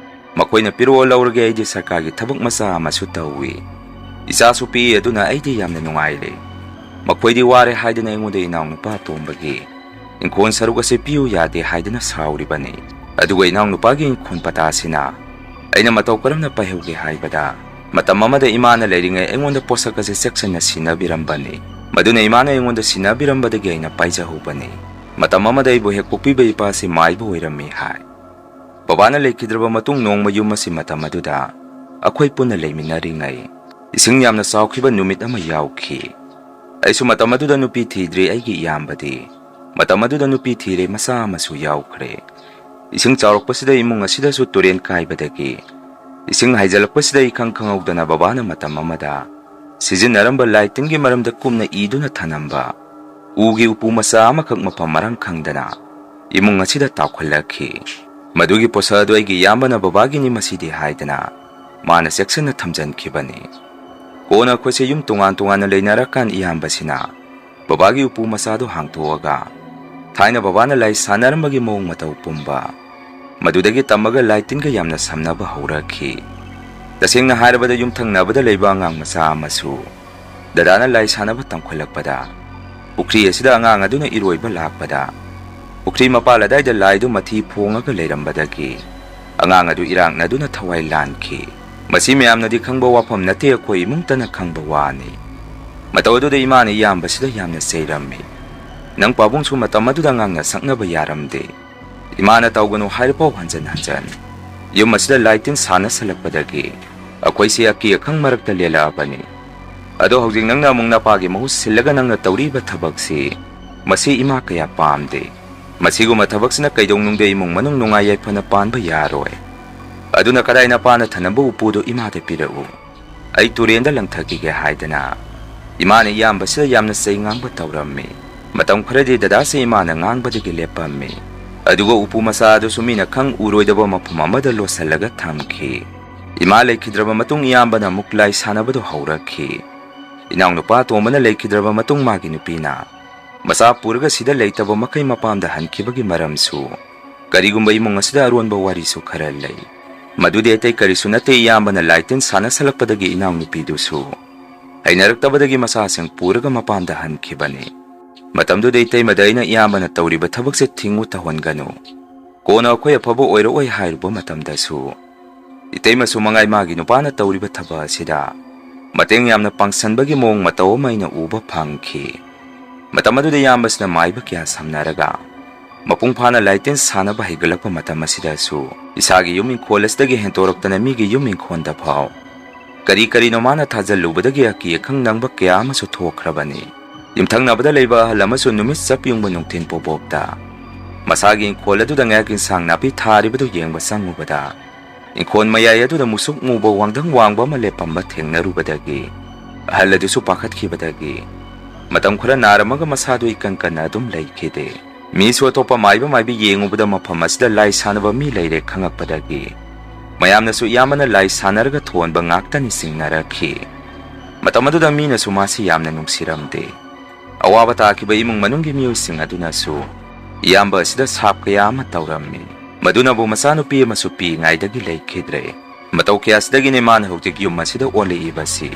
ꯃꯈꯣꯏꯅ ꯄꯤꯔꯛꯑꯣ ꯂꯧꯔꯒꯦ꯫ ꯑꯩꯗꯤ ꯁꯔꯀꯥꯔꯒꯤ ꯊꯕꯛ ꯃꯆꯥ ꯑꯃꯁꯨ ꯇꯧꯏ꯫ ꯏꯆꯥꯁꯨ ꯄꯤꯛꯏ, ꯑꯗꯨꯅ ꯑꯩꯗꯤ ꯌꯥꯝꯅ ꯅꯨꯡꯉꯥꯏꯔꯦ꯫ ꯃꯈꯣꯏꯗꯤ ꯋꯥꯔꯦ ꯍꯥꯏꯗꯅ ꯑꯩꯉꯣꯟꯗ ꯏꯅꯥꯎꯅꯨꯄꯥ ꯑꯇꯣꯝꯕꯒꯤ ꯏꯪꯈꯣꯜ ꯁꯔꯨꯛ ꯑꯁꯤ ꯄꯤꯌꯨ ꯌꯥꯗꯦ ꯍꯥꯏꯗꯅ ꯁꯥꯎꯔꯤꯕꯅꯤ꯫ ꯑꯗꯨꯒ ꯏꯅꯥꯎꯅꯨꯄꯥꯒꯤ ꯏꯪꯈꯣꯜ ꯄꯇꯥꯁꯤꯅ ꯑꯩꯅ ꯃꯇꯧ ꯀꯔꯝꯅ ꯄꯥꯏꯍꯧꯒꯦ ꯍꯥꯏꯕꯗ, ꯃꯇꯝ ꯑꯃꯗ ꯏꯃꯥꯅ ꯂꯩꯔꯤꯉꯩ ꯑꯩꯉꯣꯟꯗ ꯄꯣꯠꯁꯛ ꯑꯁꯤ ꯆꯦꯛꯁꯤꯟꯅ ꯁꯤꯟꯅꯕꯤꯔꯝꯕꯅꯤ꯫ ꯃꯗꯨꯅ ꯏꯃꯥꯅ ꯑꯩꯉꯣꯟꯗ ꯁꯤꯟꯅꯕꯤꯔꯝꯕꯗꯒꯤ ꯑꯩꯅ ꯄꯥꯏꯖꯍꯧꯕꯅꯤ꯫ ꯃꯇꯝ ꯑꯃꯗ ꯑꯩꯕꯨ ꯍꯦꯛ ꯄꯣꯛꯄꯤꯕ ꯏꯄꯥꯁꯤ ꯃꯥꯏꯕ ꯑꯣꯏꯔꯝꯃꯤ ꯍꯥꯏ꯫ ꯕꯕꯥꯅ ꯂꯩꯈꯤꯗ꯭ꯔꯕ ꯃꯇꯨꯡ ꯅꯣꯡꯃ ꯌꯨꯝ ꯑꯁꯤ ꯃꯇꯝ ꯑꯗꯨꯗ ꯑꯩꯈꯣꯏ ꯄꯨꯟꯅ ꯂꯩꯃꯤꯟꯅꯔꯤꯉꯩ ꯏꯁꯤꯡ ꯌꯥꯝꯅ ꯆꯥꯎꯈꯤꯕ ꯅꯨꯃꯤꯠ ꯑꯃ ꯌꯥꯎꯈꯤ꯫ ꯑꯩꯁꯨ ꯃꯇꯝ ꯑꯗꯨꯗ ꯅꯨꯄꯤ ꯊꯤꯗ꯭ꯔꯤ꯫ ꯑꯩꯒꯤ ꯏꯌꯥꯝꯕꯗꯤ ꯃꯇꯝ ꯑꯗꯨꯗ ꯅꯨꯄꯤ ꯊꯤꯔꯦ, ꯃꯆꯥ ꯑꯃꯁꯨ ꯌꯥꯎꯈ꯭ꯔꯦ꯫ ꯏꯁꯤꯡ ꯆꯥꯎꯔꯛꯄꯁꯤꯗ ꯏꯃꯨꯡ ꯑꯁꯤꯗꯁꯨ ꯇꯨꯔꯦꯟ ꯀꯥꯏꯕꯗꯒꯤ ꯏꯁꯤꯡ ꯍꯥꯏꯖꯤꯜꯂꯛꯄꯁꯤꯗ ꯏꯈꯪ ꯈꯪꯍꯧꯗꯅ ꯕꯕꯥꯅ ꯃꯇꯝ ꯑꯃꯗ ꯁꯤꯖꯤꯟꯅꯔꯝꯕ ꯂꯥꯏ ꯇꯤꯟꯒꯤ ꯃꯔꯝꯗ ꯀꯨꯞꯅ ꯏꯗꯨꯅ ꯊꯅꯝꯕ ꯎꯒꯤ ꯎꯄꯨ ꯃꯆꯥ ꯑꯃꯈꯛ ꯃꯐꯝ ꯃꯔꯥꯡ ꯈꯪꯗꯅ ꯏꯃꯨꯡ ꯑꯁꯤꯗ ꯇꯥꯎꯈꯠꯂꯛꯈꯤ꯫ ꯃꯗꯨꯒꯤ ꯄꯣꯠꯁꯛ ꯑꯗꯨ ꯑꯩꯒꯤ ꯏꯌꯥꯝꯕꯅ ꯕꯕꯥꯒꯤꯅꯤ ꯃꯁꯤꯗꯤ ꯍꯥꯏꯗꯅ ꯃꯥꯅ ꯆꯦꯛꯁꯤꯟꯅ ꯊꯝꯖꯤꯟꯈꯤꯕꯅꯤ꯫ ꯀꯣꯟꯅ ꯑꯩꯈꯣꯏꯁꯦ ꯌꯨꯝ ꯇꯣꯉꯥꯟ ꯇꯣꯉꯥꯟꯅ ꯂꯩꯅꯔꯀꯥꯟ ꯏꯌꯥꯝꯕꯁꯤꯅ ꯕꯕꯥꯒꯤ ꯎꯄꯨ ꯃꯆꯥꯗꯨ ꯍꯥꯡꯇꯣꯛꯑꯒ ꯊꯥꯏꯅ ꯕꯕꯥꯅ ꯂꯥꯏ ꯁꯥꯟꯅꯔꯝꯕꯒꯤ ꯃꯑꯣꯡ ꯃꯇꯧ ꯄꯨꯝꯕ ꯃꯗꯨꯗꯒꯤ ꯇꯝꯃꯒ ꯂꯥꯏ ꯇꯤꯟꯒ ꯌꯥꯝꯅ ꯁꯝꯅꯕ ꯍꯧꯔꯛꯈꯤ꯫ ꯇꯁꯦꯡꯅ ꯍꯥꯏꯔꯕꯗ ꯌꯨꯝꯊꯪꯅꯕꯗ ꯂꯩꯕ ꯑꯉꯥꯡ ꯃꯆꯥ ꯑꯃꯁꯨ ꯗꯗꯥꯅ ꯂꯥꯏ ꯁꯥꯟꯅꯕ ꯇꯝꯈꯠꯂꯛꯄꯗ ꯄꯨꯈ꯭ꯔꯤ ꯑꯁꯤꯗ ꯑꯉꯥꯡ ꯑꯗꯨꯅ ꯏꯔꯣꯏꯕ ꯂꯥꯛꯄꯗ ꯄꯨꯈ꯭ꯔꯤ ꯃꯄꯥꯜ ꯑꯗꯥꯏꯗ ꯂꯥꯏꯗꯨ ꯃꯊꯤ ꯐꯣꯡꯉꯒ ꯂꯩꯔꯝꯕꯗꯒꯤ ꯑꯉꯥꯡ ꯑꯗꯨ ꯏꯔꯥꯛꯅꯗꯨꯅ ꯊꯋꯥꯏ ꯂꯥꯟꯈꯤ꯫ ꯃꯁꯤ ꯃꯌꯥꯝꯅꯗꯤ ꯈꯪꯕ ꯋꯥꯐꯝ ꯅꯠꯇꯦ, ꯑꯩꯈꯣꯏ ꯏꯃꯨꯡꯇꯅ ꯈꯪꯕ ꯋꯥꯅꯤ꯫ ꯃꯇꯧ ꯑꯗꯨꯗ ꯏꯃꯥꯅ ꯏꯌꯥꯝꯕꯁꯤꯗ ꯌꯥꯝꯅ ꯆꯩꯔꯝꯃꯤ꯫ "ꯅꯪ ꯄꯥꯕꯨꯡꯁꯨ ꯃꯇꯝ ꯑꯗꯨꯗ ꯉꯥꯡꯅ ꯁꯛꯅꯕ ꯌꯥꯔꯝꯗꯦ꯫ ꯏꯃꯥꯅ ꯇꯧꯒꯅꯨ ꯍꯥꯏꯔꯐꯥꯎ ꯍꯟꯖꯟ ꯍꯟꯖꯟ꯫ ꯌꯨꯝ ꯑꯁꯤꯗ ꯂꯥꯏ ꯇꯤꯟ ꯁꯥꯟꯅꯁꯜꯂꯛꯄꯗꯒꯤ ꯑꯩꯈꯣꯏꯁꯦ ꯑꯀꯤ ꯑꯈꯪ ꯃꯔꯛꯇ ꯂꯦꯜꯂꯛꯑꯕꯅꯤ꯫ ꯑꯗꯣ ꯍꯧꯖꯤꯛ ꯅꯪꯅ ꯑꯃꯨꯛ ꯅꯄꯥꯒꯤ ꯃꯍꯨꯠ ꯁꯤꯜꯂꯒ ꯅꯪꯅ ꯇꯧꯔꯤꯕ ꯊꯕꯛꯁꯤ, ꯃꯁꯤ ꯏꯃꯥ ꯀꯌꯥ ꯄꯥꯝꯗꯦ꯫ ꯃꯁꯤꯒꯨꯝꯕ ꯊꯕꯛꯁꯤꯅ ꯀꯩꯗꯧꯅꯨꯡꯗ ꯏꯃꯨꯡ ꯃꯅꯨꯡ ꯅꯨꯡꯉꯥꯏ ꯌꯥꯏꯐꯅ ꯄꯥꯟꯕ ꯌꯥꯔꯣꯏ꯫ ꯑꯗꯨꯅ ꯀꯗꯥꯏ ꯅꯄꯥꯅ ꯊꯅꯝꯕ ꯎꯄꯨꯗꯨ ꯏꯃꯥꯗ ꯄꯤꯔꯛꯎ꯫ ꯑꯩ ꯇꯨꯔꯦꯟꯗ ꯂꯪꯊꯈꯤꯒꯦ" ꯍꯥꯏꯗꯅ ꯏꯃꯥꯅ ꯏꯌꯥꯝꯕꯁꯤꯗ ꯌꯥꯝꯅ ꯆꯩ ꯉꯥꯡꯕ ꯇꯧꯔꯝꯃꯤ꯫ ꯃꯇꯝ ꯈꯔꯗꯤ ꯗꯗꯥꯁꯦ ꯏꯃꯥꯅ ꯉꯥꯡꯕꯗꯒꯤ ꯂꯦꯞꯄꯝꯃꯤ꯫ ꯑꯗꯨꯒ ꯎꯄꯨ ꯃꯆꯥ ꯑꯗꯨꯁꯨ ꯃꯤꯅ ꯈꯪ ꯎꯔꯣꯏꯗꯕ ꯃꯐꯝ ꯑꯃꯗ ꯂꯣꯠꯁꯤꯜꯂꯒ ꯊꯝꯈꯤ꯫ ꯏꯃꯥ ꯂꯩꯈꯤꯗ꯭ꯔꯕ ꯃꯇꯨꯡ ꯏꯌꯥꯝꯕꯅ ꯑꯃꯨꯛ ꯂꯥꯏ ꯁꯥꯟꯅꯕꯗꯨ ꯍꯧꯔꯛꯈꯤ꯫ ꯏꯅꯥꯎꯅꯨꯄꯥ ꯑꯇꯣꯝꯕꯅ ꯂꯩꯈꯤꯗ꯭ꯔꯕ ꯃꯇꯨꯡ ꯃꯥꯒꯤ ꯅꯨꯄꯤꯅ ꯃꯆꯥ ꯄꯨꯔꯒ ꯁꯤꯗ ꯂꯩꯇꯕ ꯃꯈꯩ ꯃꯄꯥꯝꯗ ꯍꯟꯈꯤꯕꯒꯤ ꯃꯔꯝꯁꯨ, ꯀꯔꯤꯒꯨꯝꯕ ꯏꯃꯨꯡ ꯑꯁꯤꯗ ꯑꯔꯣꯟꯕ ꯋꯥꯔꯤꯁꯨ ꯈꯔ ꯂꯩ꯫ ꯃꯗꯨꯗꯤ ꯑꯇꯩ ꯀꯔꯤꯁꯨ ꯅꯠꯇꯦ, ꯏꯌꯥꯝꯕꯅ ꯂꯥꯏ ꯇꯤꯟ ꯁꯥꯟꯅꯁꯜꯂꯛꯄꯗꯒꯤ ꯏꯅꯥꯎꯅꯨꯄꯤꯗꯨꯁꯨ ꯍꯩꯅꯔꯛꯇꯕꯗꯒꯤ ꯃꯆꯥꯁꯤꯡ ꯄꯨꯔꯒ ꯃꯄꯥꯝꯗ ꯍꯟꯈꯤꯕꯅꯤ꯫ ꯃꯇꯝꯗꯨꯗ ꯏꯇꯩꯃꯗ ꯑꯩꯅ ꯏꯌꯥꯝꯕꯅ ꯇꯧꯔꯤꯕ ꯊꯕꯛꯁꯦ ꯊꯤꯡꯉꯨ, ꯇꯧꯍꯟꯒꯅꯨ, ꯀꯣꯟꯅ ꯑꯩꯈꯣꯏ ꯑꯐꯕ ꯑꯣꯏꯔꯛꯑꯣꯏ ꯍꯥꯏꯔꯨꯕ ꯃꯇꯝꯗꯁꯨ, ꯏꯇꯩꯃꯁꯨ ꯃꯉꯥꯏ ꯃꯥꯒꯤ ꯅꯨꯄꯥꯅ ꯇꯧꯔꯤꯕ ꯊꯕꯛ ꯑꯁꯤꯗ ꯃꯇꯦꯡ ꯌꯥꯝꯅ ꯄꯥꯡꯁꯟꯕꯒꯤ ꯃꯑꯣꯡ ꯃꯇꯧ ꯑꯃ ꯑꯩꯅ ꯎꯕ ꯐꯪꯈꯤ꯫ ꯃꯇꯝ ꯑꯗꯨꯗ ꯏꯌꯥꯝꯕꯁꯤꯅ ꯃꯥꯏꯕ ꯀꯌꯥ ꯁꯝꯅꯔꯒ ꯃꯄꯨꯡ ꯐꯥꯅ ꯂꯥꯏꯇꯤꯟ ꯁꯥꯟꯅꯕ ꯍꯩꯒꯠꯂꯛꯄ ꯃꯇꯝ ꯑꯁꯤꯗꯁꯨ ꯏꯁꯥꯒꯤ ꯌꯨꯝ ꯏꯪꯈꯣꯜ ꯑꯁꯤꯗꯒꯤ ꯍꯦꯟꯇꯣꯔꯛꯇꯅ ꯃꯤꯒꯤ ꯌꯨꯝ ꯏꯪꯈꯣꯜꯗ ꯐꯥꯎ ꯀꯔꯤ ꯀꯔꯤꯅꯣ ꯃꯥꯅ ꯊꯥꯖꯜꯂꯨꯕꯗꯒꯤ ꯑꯀꯤ ꯑꯈꯪ ꯅꯪꯕ ꯀꯌꯥ ꯑꯃꯁꯨ ꯊꯣꯛꯈ꯭ꯔꯕꯅꯤ꯫ ꯌꯨꯝꯊꯪꯅꯕꯗ ꯂꯩꯕ ꯑꯍꯜ ꯑꯃꯁꯨ ꯅꯨꯃꯤꯠ ꯆꯞ ꯌꯨꯡꯕ ꯅꯨꯡꯊꯤꯟ ꯄꯣꯕꯣꯛꯇ ꯃꯁꯥꯒꯤ ꯏꯪꯈꯣꯜ ꯑꯗꯨꯗ ꯉꯥꯏꯍꯥꯛ ꯏꯟꯁꯥꯡ ꯅꯥꯄꯤ ꯊꯥꯔꯤꯕꯗꯨ ꯌꯦꯡꯕ ꯆꯪꯉꯨꯕꯗ, ꯏꯪꯈꯣꯜ ꯃꯌꯥꯏ ꯑꯗꯨꯗ ꯃꯨꯁꯨꯛ ꯃꯨꯕ ꯋꯥꯡꯗꯪ ꯋꯥꯡꯕ ꯑꯃ ꯂꯦꯞꯄꯝꯕ ꯊꯦꯡꯅꯔꯨꯕꯗꯒꯤ, ꯑꯍꯜ ꯑꯗꯨꯁꯨ ꯄꯥꯈꯠꯈꯤꯕꯗꯒꯤ ꯃꯇꯝ ꯈꯔ ꯅꯥꯔꯝꯃꯒ ꯃꯁꯥꯗꯨ ꯏꯀꯟ ꯀꯟꯅ ꯑꯗꯨꯝ ꯂꯩꯈꯤꯗꯦ꯫ ꯃꯤꯁꯨ ꯑꯇꯣꯞꯄ ꯃꯥꯏꯕ ꯃꯥꯏꯕꯤ ꯌꯦꯡꯉꯨꯕꯗ ꯃꯐꯝ ꯑꯁꯤꯗ ꯂꯥꯏ ꯁꯥꯟꯅꯕ ꯃꯤ ꯂꯩꯔꯦ ꯈꯪꯉꯛꯄꯗꯒꯤ, ꯃꯌꯥꯝꯅꯁꯨ ꯏꯌꯥꯝꯕꯅ ꯂꯥꯏ ꯁꯥꯟꯅꯔꯒ ꯊꯣꯟꯕ ꯉꯥꯛꯇꯅꯤ ꯆꯤꯡꯅꯔꯛꯈꯤ꯫ ꯃꯇꯝ ꯑꯗꯨꯗ ꯃꯤꯅꯁꯨ ꯃꯥꯁꯤ ꯌꯥꯝꯅ ꯅꯨꯡꯁꯤꯔꯝꯗꯦ꯫ ꯑꯋꯥꯕ ꯇꯥꯈꯤꯕ ꯏꯃꯨꯡ ꯃꯅꯨꯡꯒꯤ ꯃꯤꯑꯣꯏꯁꯤꯡ ꯑꯗꯨꯅꯁꯨ ꯏꯌꯥꯝꯕ ꯑꯁꯤꯗ ꯁꯥꯞ ꯀꯌꯥ ꯑꯃ ꯇꯧꯔꯝꯃꯤ꯫ ꯃꯗꯨꯅꯕꯨ ꯃꯆꯥꯅꯨꯄꯤ ꯑꯃꯁꯨ ꯄꯤꯛꯏꯉꯩꯗꯒꯤ ꯂꯩꯈꯤꯗ꯭ꯔꯦ꯫ ꯃꯇꯧ ꯀꯌꯥꯁꯤꯗꯒꯤꯅꯤ ꯃꯥꯅ ꯍꯧꯖꯤꯛ ꯌꯨꯝ ꯑꯁꯤꯗ ꯑꯣꯜꯂꯛꯏꯕꯁꯤ꯫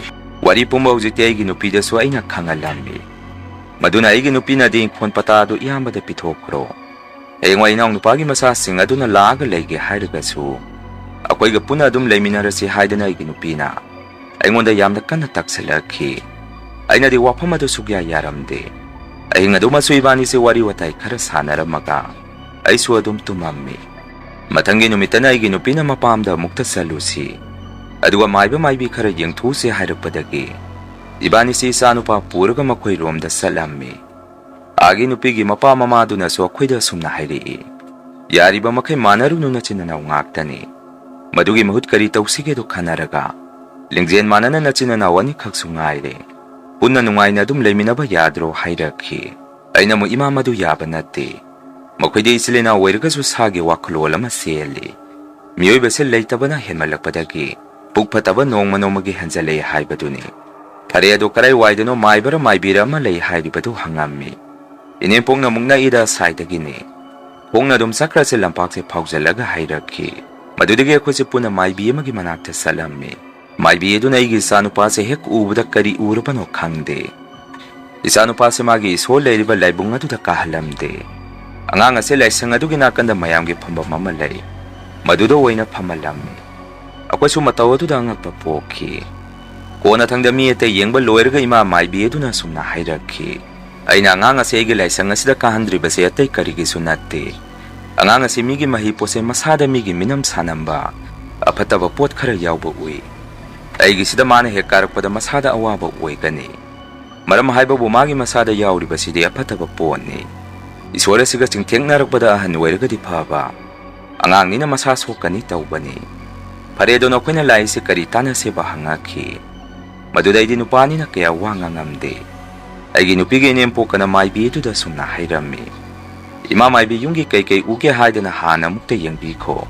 ꯋꯥꯔꯤ ꯄꯨꯝꯕ ꯍꯧꯖꯤꯛꯇꯤ ꯑꯩꯒꯤ ꯅꯨꯄꯤꯗꯁꯨ ꯑꯩꯅ ꯈꯪꯍꯜꯂꯝꯃꯤ꯫ ꯃꯗꯨꯅ ꯑꯩꯒꯤ ꯅꯨꯄꯤꯅꯗꯤ ꯏꯪꯈꯣꯜ ꯄꯇꯥ ꯑꯗꯨ ꯏꯌꯥꯝꯕꯗ ꯄꯤꯊꯣꯛꯈ꯭ꯔꯣ, ꯍꯌꯦꯡꯋꯥꯏ ꯏꯅꯥꯎꯅꯨꯄꯥꯒꯤ ꯃꯆꯥꯁꯤꯡ ꯑꯗꯨꯅ ꯂꯥꯛꯑꯒ ꯂꯩꯒꯦ ꯍꯥꯏꯔꯒꯁꯨ, ꯑꯩꯈꯣꯏꯒ ꯄꯨꯟꯅ ꯑꯗꯨꯝ ꯂꯩꯃꯤꯟꯅꯔꯁꯤ ꯍꯥꯏꯗꯅ ꯑꯩꯒꯤ ꯅꯨꯄꯤꯅ ꯑꯩꯉꯣꯟꯗ ꯌꯥꯝꯅ ꯀꯟꯅ ꯇꯛꯁꯤꯜꯂꯛꯈꯤ꯫ ꯑꯩꯅꯗꯤ ꯋꯥꯐꯝ ꯑꯗꯨ ꯁꯨꯛꯌꯥ ꯌꯥꯔꯝꯗꯦ꯫ ꯑꯍꯤꯡ ꯑꯗꯨꯃꯁꯨ ꯏꯕꯥꯅꯤꯁꯦ ꯋꯥꯔꯤ ꯋꯥꯇꯥꯏ ꯈꯔ ꯁꯥꯟꯅꯔꯝꯃꯒ ꯑꯩꯁꯨ ꯑꯗꯨꯝ ꯇꯨꯝꯃꯝꯃꯤ꯫ ꯃꯊꯪꯒꯤ ꯅꯨꯃꯤꯠꯇꯅ ꯑꯩꯒꯤ ꯅꯨꯄꯤꯅ ꯃꯄꯥꯝꯗ ꯑꯃꯨꯛꯇ ꯆꯠꯂꯨꯁꯤ, ꯑꯗꯨꯒ ꯃꯥꯏꯕ ꯃꯥꯏꯕꯤ ꯈꯔ ꯌꯦꯡꯊꯣꯛꯎꯁꯤ ꯍꯥꯏꯔꯛꯄꯗꯒꯤ ꯏꯕꯥꯅꯤꯁꯤ ꯏꯆꯥꯅꯨꯄꯥ ꯄꯨꯔꯒ ꯃꯈꯣꯏꯔꯣꯝꯗ ꯆꯠꯂꯝꯃꯤ꯫ ꯑꯥꯒꯤ ꯅꯨꯄꯤꯒꯤ ꯃꯄꯥ ꯃꯃꯥꯗꯨꯅꯁꯨ ꯑꯩꯈꯣꯏꯗ ꯑꯁꯨꯝꯅ ꯍꯥꯏꯔꯛꯏ, "ꯌꯥꯔꯤꯕ ꯃꯈꯩ ꯃꯥꯟꯅꯔꯨꯅꯨ, ꯅꯆꯤꯟ ꯅꯅꯥꯎ ꯉꯥꯛꯇꯅꯤ꯫ ꯃꯗꯨꯒꯤ ꯃꯍꯨꯠ ꯀꯔꯤ ꯇꯧꯁꯤꯒꯦꯗꯣ ꯈꯟꯅꯔꯒ, ꯂꯤꯡꯖꯦꯜ ꯃꯥꯟꯅꯅ ꯅꯆꯤꯟ ꯅꯅꯥꯎ ꯑꯅꯤꯈꯛꯁꯨ ꯉꯥꯏꯔꯦ꯫ ꯄꯨꯟꯅ ꯅꯨꯡꯉꯥꯏꯅ ꯑꯗꯨꯝ ꯂꯩꯃꯤꯟꯅꯕ ꯌꯥꯗ꯭ꯔꯣ?" ꯍꯥꯏꯔꯛꯈꯤ꯫ ꯑꯩꯅ ꯑꯃꯨꯛ, "ꯏꯃꯥ, ꯃꯗꯨ ꯌꯥꯕ ꯅꯠꯇꯦ꯫ ꯃꯈꯣꯏꯗꯤ ꯏꯆꯤꯜ ꯏꯅꯥꯎ ꯑꯣꯏꯔꯒꯁꯨ ꯁꯥꯒꯤ ꯋꯥꯈꯜꯂꯣꯟ ꯑꯃ ꯆꯦꯜꯂꯤ꯫ ꯃꯤꯑꯣꯏꯕꯁꯦ ꯂꯩꯇꯕꯅ ꯍꯦꯟꯃꯜꯂꯛꯄꯗꯒꯤ ꯄꯨꯛ ꯐꯠꯇꯕ ꯅꯣꯡꯃ ꯅꯣꯡꯃꯒꯤ ꯍꯦꯟꯖꯜꯂꯛꯑꯦ ꯍꯥꯏꯕꯗꯨꯅꯤ꯫ ꯐꯔꯦ, ꯑꯗꯨ ꯀꯔꯥꯏꯋꯥꯏꯗꯅꯣ ꯃꯥꯏꯕꯔ ꯃꯥꯏꯕꯤꯔ ꯑꯃ ꯂꯩ ꯍꯥꯏꯔꯤꯕꯗꯨ?" ꯍꯪꯉꯝꯃꯤ꯫ "ꯏꯅꯦꯝꯄꯣꯛꯅ ꯑꯃꯨꯛ ꯅꯛꯏꯗ ꯁ꯭ꯋꯥꯏꯗꯒꯤꯅꯤ꯫ ꯈꯣꯡꯅ ꯑꯗꯨꯝ ꯆꯠꯈ꯭ꯔꯁꯦ" ꯂꯝꯄꯥꯛꯁꯦ ꯐꯥꯎꯖꯜꯂꯒ ꯍꯥꯏꯔꯛꯈꯤ꯫ ꯃꯗꯨꯗꯒꯤ ꯑꯩꯈꯣꯏꯁꯦ ꯄꯨꯟꯅ ꯃꯥꯏꯕꯤ ꯑꯃꯒꯤ ꯃꯅꯥꯛꯇ ꯆꯠꯂꯝꯃꯤ꯫ ꯃꯥꯏꯕꯤ ꯑꯗꯨꯅ ꯑꯩꯒꯤ ꯏꯆꯥꯅꯨꯄꯥꯁꯦ ꯍꯦꯛ ꯎꯕꯗ ꯀꯔꯤ ꯎꯔꯕꯅꯣ ꯈꯪꯗꯦ, ꯏꯆꯥꯅꯨꯄꯥꯁꯦ ꯃꯥꯒꯤ ꯏꯁꯣꯔ ꯂꯩꯔꯤꯕ ꯂꯥꯏꯕꯨꯡ ꯑꯗꯨꯗ ꯀꯥꯍꯜꯂꯝꯗꯦ꯫ ꯑꯉꯥꯡ ꯑꯁꯦ ꯂꯥꯏꯁꯪ ꯑꯗꯨꯒꯤ ꯅꯥꯀꯟꯗ ꯃꯌꯥꯝꯒꯤ ꯐꯝꯐꯝ ꯑꯃ ꯂꯩ, ꯃꯗꯨꯗ ꯑꯣꯏꯅ ꯐꯝꯍꯜꯂꯝꯃꯤ꯫ ꯑꯩꯈꯣꯏꯁꯨ ꯃꯇꯧ ꯑꯗꯨꯗ ꯑꯉꯛꯄ ꯄꯣꯛꯈꯤ꯫ ꯀꯣꯟꯅꯊꯪꯗ ꯃꯤ ꯑꯇꯩ ꯌꯦꯡꯕ ꯂꯣꯏꯔꯒ ꯏꯃꯥ ꯃꯥꯏꯕꯤ ꯑꯗꯨꯅ ꯑꯁꯨꯝꯅ ꯍꯥꯏꯔꯛꯈꯤ, "ꯑꯩꯅ ꯑꯉꯥꯡ ꯑꯁꯦ ꯑꯩꯒꯤ ꯂꯥꯏꯁꯪ ꯑꯁꯤꯗ ꯀꯥꯍꯟꯗ꯭ꯔꯤꯕꯁꯦ ꯑꯇꯩ ꯀꯔꯤꯒꯤꯁꯨ ꯅꯠꯇꯦ꯫ ꯑꯉꯥꯡ ꯑꯁꯤ ꯃꯤꯒꯤ ꯃꯍꯩ ꯄꯣꯠꯁꯦ ꯃꯁꯥꯗ ꯃꯤꯒꯤ ꯃꯤꯅꯝ ꯁꯥꯅꯝꯕ, ꯑꯐꯠꯇꯕ ꯄꯣꯠ ꯈꯔ ꯌꯥꯎꯕ ꯎꯏ꯫ ꯑꯩꯒꯤꯁꯤꯗ ꯃꯥꯅ ꯍꯦꯛ ꯀꯥꯔꯛꯄꯗ ꯃꯁꯥꯗ ꯑꯋꯥꯕ ꯑꯣꯏꯒꯅꯤ꯫ ꯃꯔꯝ ꯍꯥꯏꯕꯕꯨ ꯃꯥꯒꯤ ꯃꯁꯥꯗ ꯌꯥꯎꯔꯤꯕꯁꯤꯗꯤ ꯑꯐꯠꯇꯕ ꯄꯣꯠꯅꯤ꯫ ꯏꯁꯣꯔ ꯑꯁꯤꯒ ꯆꯤꯡꯊꯦꯡꯅꯔꯛꯄꯗ ꯑꯍꯟ ꯑꯣꯏꯔꯒꯗꯤ ꯐꯕ, ꯑꯉꯥꯡꯅꯤꯅ ꯃꯁꯥ ꯁꯣꯛꯀꯅꯤ ꯇꯧꯕꯅꯤ꯫ ꯐꯔꯦ, ꯑꯗꯣ ꯅꯈꯣꯏꯅ ꯂꯥꯛꯏꯁꯦ ꯀꯔꯤ ꯇꯥꯟꯅꯁꯦꯕ?" ꯍꯪꯉꯛꯈꯤ꯫ ꯃꯗꯨꯗ ꯑꯩꯗꯤ ꯅꯨꯄꯥꯅꯤꯅ ꯀꯌꯥ ꯋꯥ ꯉꯥꯡꯉꯝꯗꯦ꯫ ꯑꯩꯒꯤ ꯅꯨꯄꯤꯒꯤ ꯏꯅꯦꯝꯄꯣꯛꯀꯅ ꯃꯥꯏꯕꯤ ꯑꯗꯨꯗ ꯁꯨꯝꯅ ꯍꯥꯏꯔꯝꯃꯤ, "ꯏꯃꯥ ꯃꯥꯏꯕꯤ, ꯌꯨꯝꯒꯤ ꯀꯩꯀꯩ ꯎꯒꯦ ꯍꯥꯏꯗꯅ ꯍꯥꯟꯅ ꯑꯃꯨꯛꯇ ꯌꯦꯡꯕꯤꯈꯣ,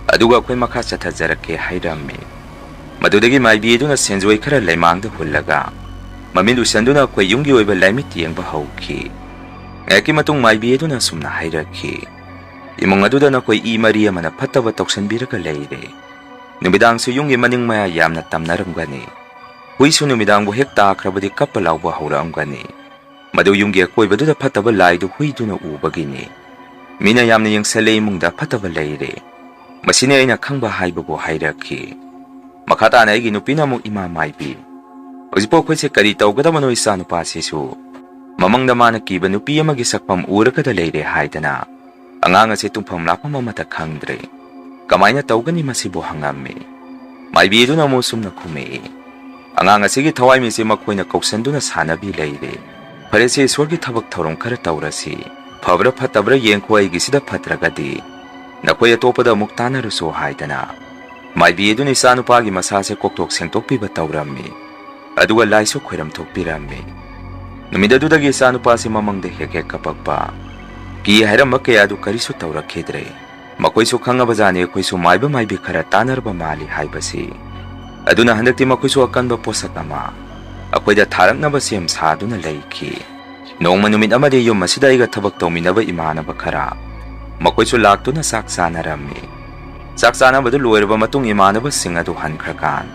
ꯑꯗꯨꯒ ꯑꯩꯈꯣꯏ ꯃꯈꯥ ꯆꯠꯊꯖꯔꯛꯀꯦ" ꯍꯥꯏꯔꯝꯃꯤ꯫ ꯃꯗꯨꯗꯒꯤ ꯃꯥꯏꯕꯤ ꯑꯗꯨꯅ ꯁꯦꯟꯖꯣꯏ ꯈꯔ ꯂꯩꯃꯥꯡꯗ ꯍꯨꯜꯂꯒ ꯃꯃꯤꯠ ꯎꯏꯁꯟꯗꯨꯅ ꯑꯩꯈꯣꯏ ꯌꯨꯝꯒꯤ ꯑꯣꯏꯕ ꯂꯥꯏꯃꯤꯠ ꯌꯦꯡꯕ ꯍꯧꯈꯤ꯫ ꯉꯥꯏꯍꯥꯛꯀꯤ ꯃꯇꯨꯡ ꯃꯥꯏꯕꯤ ꯑꯗꯨꯅ ꯑꯁꯨꯝꯅ ꯍꯥꯏꯔꯛꯈꯤ, "ꯏꯃꯨꯡ ꯑꯗꯨꯗ ꯅꯈꯣꯏ ꯏ ꯃꯔꯤ ꯑꯃꯅ ꯐꯠꯇꯕ ꯇꯧꯁꯟꯕꯤꯔꯒ ꯂꯩꯔꯦ꯫ ꯅꯨꯃꯤꯗꯥꯡꯁꯨ ꯌꯨꯝꯒꯤ ꯃꯅꯤꯡ ꯃꯌꯥ ꯌꯥꯝꯅ ꯇꯝꯅꯔꯝꯒꯅꯤ꯫ ꯍꯨꯏꯁꯨ ꯅꯨꯃꯤꯗꯥꯡꯕꯨ ꯍꯦꯛ ꯇꯥꯈ꯭ꯔꯕꯗꯤ ꯀꯞꯄ ꯂꯥꯎꯕ ꯍꯧꯔꯛꯑꯝꯒꯅꯤ꯫ ꯃꯗꯨ ꯌꯨꯝꯒꯤ ꯑꯀꯣꯏꯕꯗꯨꯗ ꯐꯠꯇꯕ ꯂꯥꯏꯗꯨ ꯍꯨꯏꯗꯨꯅ ꯎꯕꯒꯤꯅꯤ꯫ ꯃꯤꯅ ꯌꯥꯝꯅ ꯌꯦꯡꯁꯜꯂꯦ, ꯏꯃꯨꯡꯗ ꯐꯠꯇꯕ ꯂꯩꯔꯦ꯫ ꯃꯁꯤꯅꯤ ꯑꯩꯅ ꯈꯪꯕ ꯍꯥꯏꯕꯕꯨ ꯍꯥꯏꯔꯛꯈꯤ꯫ ꯃꯈꯥ ꯇꯥꯅ ꯑꯩꯒꯤ ꯅꯨꯄꯤꯅ ꯑꯃꯨꯛ, "ꯏꯃꯥ ꯃꯥꯏꯕꯤ, ꯍꯧꯖꯤꯛꯄꯨ ꯑꯩꯈꯣꯏꯁꯦ ꯀꯔꯤ ꯇꯧꯒꯗꯕꯅꯣ? ꯏꯆꯥꯅꯨꯄꯥꯁꯤꯁꯨ ꯃꯃꯪꯗ ꯃꯥꯅ ꯀꯤꯕ ꯅꯨꯄꯤ ꯑꯃꯒꯤ ꯁꯛꯐꯝ ꯎꯔꯒꯗ ꯂꯩꯔꯦ ꯍꯥꯏꯗꯅ ꯑꯉꯥꯡ ꯑꯁꯤ ꯇꯨꯝꯐꯝ ꯂꯥꯛꯐꯝ ꯑꯃꯠꯇ ꯈꯪꯗ꯭ꯔꯦ꯫ ꯀꯃꯥꯏꯅ ꯇꯧꯒꯅꯤ ꯃꯁꯤꯕꯨ?" ꯍꯪꯉꯝꯃꯤ꯫ ꯃꯥꯏꯕꯤ ꯑꯗꯨꯅ ꯑꯃꯨꯛ ꯁꯨꯝꯅ ꯈꯨꯝꯃꯛꯏ, "ꯑꯉꯥꯡ ꯑꯁꯤꯒꯤ ꯊꯋꯥꯏꯃꯤꯁꯦ ꯃꯈꯣꯏꯅ ꯀꯧꯁꯟꯗꯨꯅ ꯁꯥꯟꯅꯕꯤ ꯂꯩꯔꯦ꯫ ꯐꯔꯦꯁꯦ, ꯏꯁꯣꯔꯒꯤ ꯊꯕꯛ ꯊꯧꯔꯝ ꯈꯔ ꯇꯧꯔꯁꯤ꯫ ꯐꯕ꯭ꯔꯥ ꯐꯠꯇꯕ꯭ꯔꯥ ꯌꯦꯡꯈꯣ, ꯑꯩꯒꯤꯁꯤꯗ ꯐꯠꯇ꯭ꯔꯒꯗꯤ ꯅꯈꯣꯏ ꯑꯇꯣꯞꯄꯗ ꯑꯃꯨꯛ ꯇꯥꯟꯅꯔꯨꯁꯣ" ꯍꯥꯏꯗꯅ ꯃꯥꯏꯕꯤ ꯑꯗꯨꯅ ꯏꯆꯥꯅꯨꯄꯥꯒꯤ ꯃꯁꯥꯁꯦ ꯀꯣꯛꯊꯣꯛ ꯁꯦꯡꯗꯣꯛꯄꯤꯕ ꯇꯧꯔꯝꯃꯤ꯫ ꯑꯗꯨꯒ ꯂꯥꯏꯁꯨ ꯈꯣꯏꯔꯝ ꯊꯣꯛꯄꯤꯔꯝꯃꯤ꯫ ꯅꯨꯃꯤꯠ ꯑꯗꯨꯗꯒꯤ ꯏꯆꯥꯅꯨꯄꯥꯁꯤ ꯃꯃꯪꯗ ꯍꯦꯛ ꯍꯦꯛ ꯀꯄꯛꯄ, ꯀꯤ ꯍꯥꯏꯔꯝꯕ ꯀꯌꯥꯗꯨ ꯀꯔꯤꯁꯨ ꯇꯧꯔꯛꯈꯤꯗ꯭ꯔꯦ꯫ ꯃꯈꯣꯏꯁꯨ ꯈꯪꯉꯕꯖꯥꯠꯅꯤ ꯑꯩꯈꯣꯏꯁꯨ ꯃꯥꯏꯕ ꯃꯥꯏꯕꯤ ꯈꯔ ꯇꯥꯟꯅꯔꯕ ꯃꯥꯜꯂꯤ ꯍꯥꯏꯕꯁꯤ꯫ ꯑꯗꯨꯅ ꯍꯟꯗꯛꯇꯤ ꯃꯈꯣꯏꯁꯨ ꯑꯀꯟꯕ ꯄꯣꯠꯁꯛ ꯑꯃ ꯑꯩꯈꯣꯏꯗ ꯊꯥꯔꯛꯅꯕ ꯁꯦꯝ ꯁꯥꯗꯨꯅ ꯂꯩꯈꯤ꯫ ꯅꯣꯡꯃ ꯅꯨꯃꯤꯠ ꯑꯃꯗꯤ ꯌꯨꯝ ꯑꯁꯤꯗ ꯑꯩꯒ ꯊꯕꯛ ꯇꯧꯃꯤꯟꯅꯕ ꯏꯃꯥꯟꯅꯕ ꯈꯔ, ꯃꯈꯣꯏꯁꯨ ꯂꯥꯛꯇꯨꯅ ꯆꯥꯛ ꯆꯥꯅꯔꯝꯃꯤ꯫ ꯆꯥꯛ ꯆꯥꯅꯕꯗꯨ ꯂꯣꯏꯔꯕ ꯃꯇꯨꯡ ꯏꯃꯥꯟꯅꯕꯁꯤꯡ ꯑꯗꯨ ꯍꯟꯈ꯭ꯔꯀꯥꯟ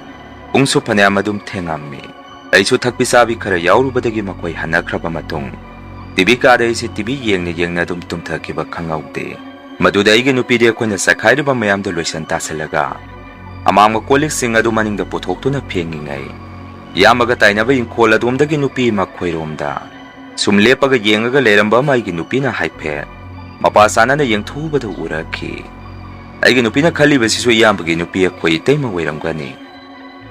ꯄꯨꯡꯁꯨ ꯐꯅꯌꯥꯝ ꯑꯗꯨꯝ ꯊꯦꯡꯉꯝꯃꯤ꯫ ꯑꯩꯁꯨ ꯊꯛꯄꯤ ꯆꯥꯕꯤ ꯈꯔ ꯌꯥꯎꯔꯨꯕꯗꯒꯤ ꯃꯈꯣꯏ ꯍꯟꯅꯈ꯭ꯔꯕ ꯃꯇꯨꯡ ꯇꯤꯚꯤ ꯀꯥꯗ ꯑꯩꯁꯦ ꯇꯤꯚꯤ ꯌꯦꯡꯅ ꯌꯦꯡꯅ ꯑꯗꯨꯝ ꯇꯨꯝꯊꯈꯤꯕ ꯈꯪꯍꯧꯗꯦ꯫ ꯃꯗꯨꯗ ꯑꯩꯒꯤ ꯅꯨꯄꯤꯗꯤ ꯑꯩꯈꯣꯏꯅ ꯆꯥꯏꯈꯥꯏꯔꯤꯕ ꯃꯌꯥꯝꯗꯣ ꯂꯣꯏꯁꯟ ꯇꯥꯁꯜꯂꯒ ꯑꯃꯥꯡꯕ ꯀꯣꯜ ꯂꯤꯛꯁꯤꯡ ꯑꯗꯨ ꯃꯅꯤꯡꯗ ꯄꯨꯊꯣꯛꯇꯨꯅ ꯐꯦꯡꯉꯤꯉꯩ, ꯏꯌꯥꯝꯕꯒ ꯇꯥꯏꯅꯕ ꯏꯪꯈꯣꯜ ꯑꯗꯣꯝꯗꯒꯤ ꯅꯨꯄꯤ ꯑꯃ ꯈꯣꯏꯔꯣꯝꯗ ꯁꯨꯝ ꯂꯦꯞꯄꯒ ꯌꯦꯡꯉꯒ ꯂꯩꯔꯝꯕ ꯑꯃ ꯑꯩꯒꯤ ꯅꯨꯄꯤꯅ ꯍꯥꯏꯐꯦꯠ ꯃꯄꯥ ꯆꯥꯅꯅ ꯌꯦꯡꯊꯣꯛꯎꯕꯗ ꯎꯔꯛꯈꯤ꯫ ꯑꯩꯒꯤ ꯅꯨꯄꯤꯅ ꯈꯜꯂꯤꯕꯁꯤꯁꯨ ꯏꯌꯥꯝꯕꯒꯤ ꯅꯨꯄꯤ ꯑꯩꯈꯣꯏ ꯏꯇꯩꯃ ꯑꯣꯏꯔꯝꯒꯅꯤ꯫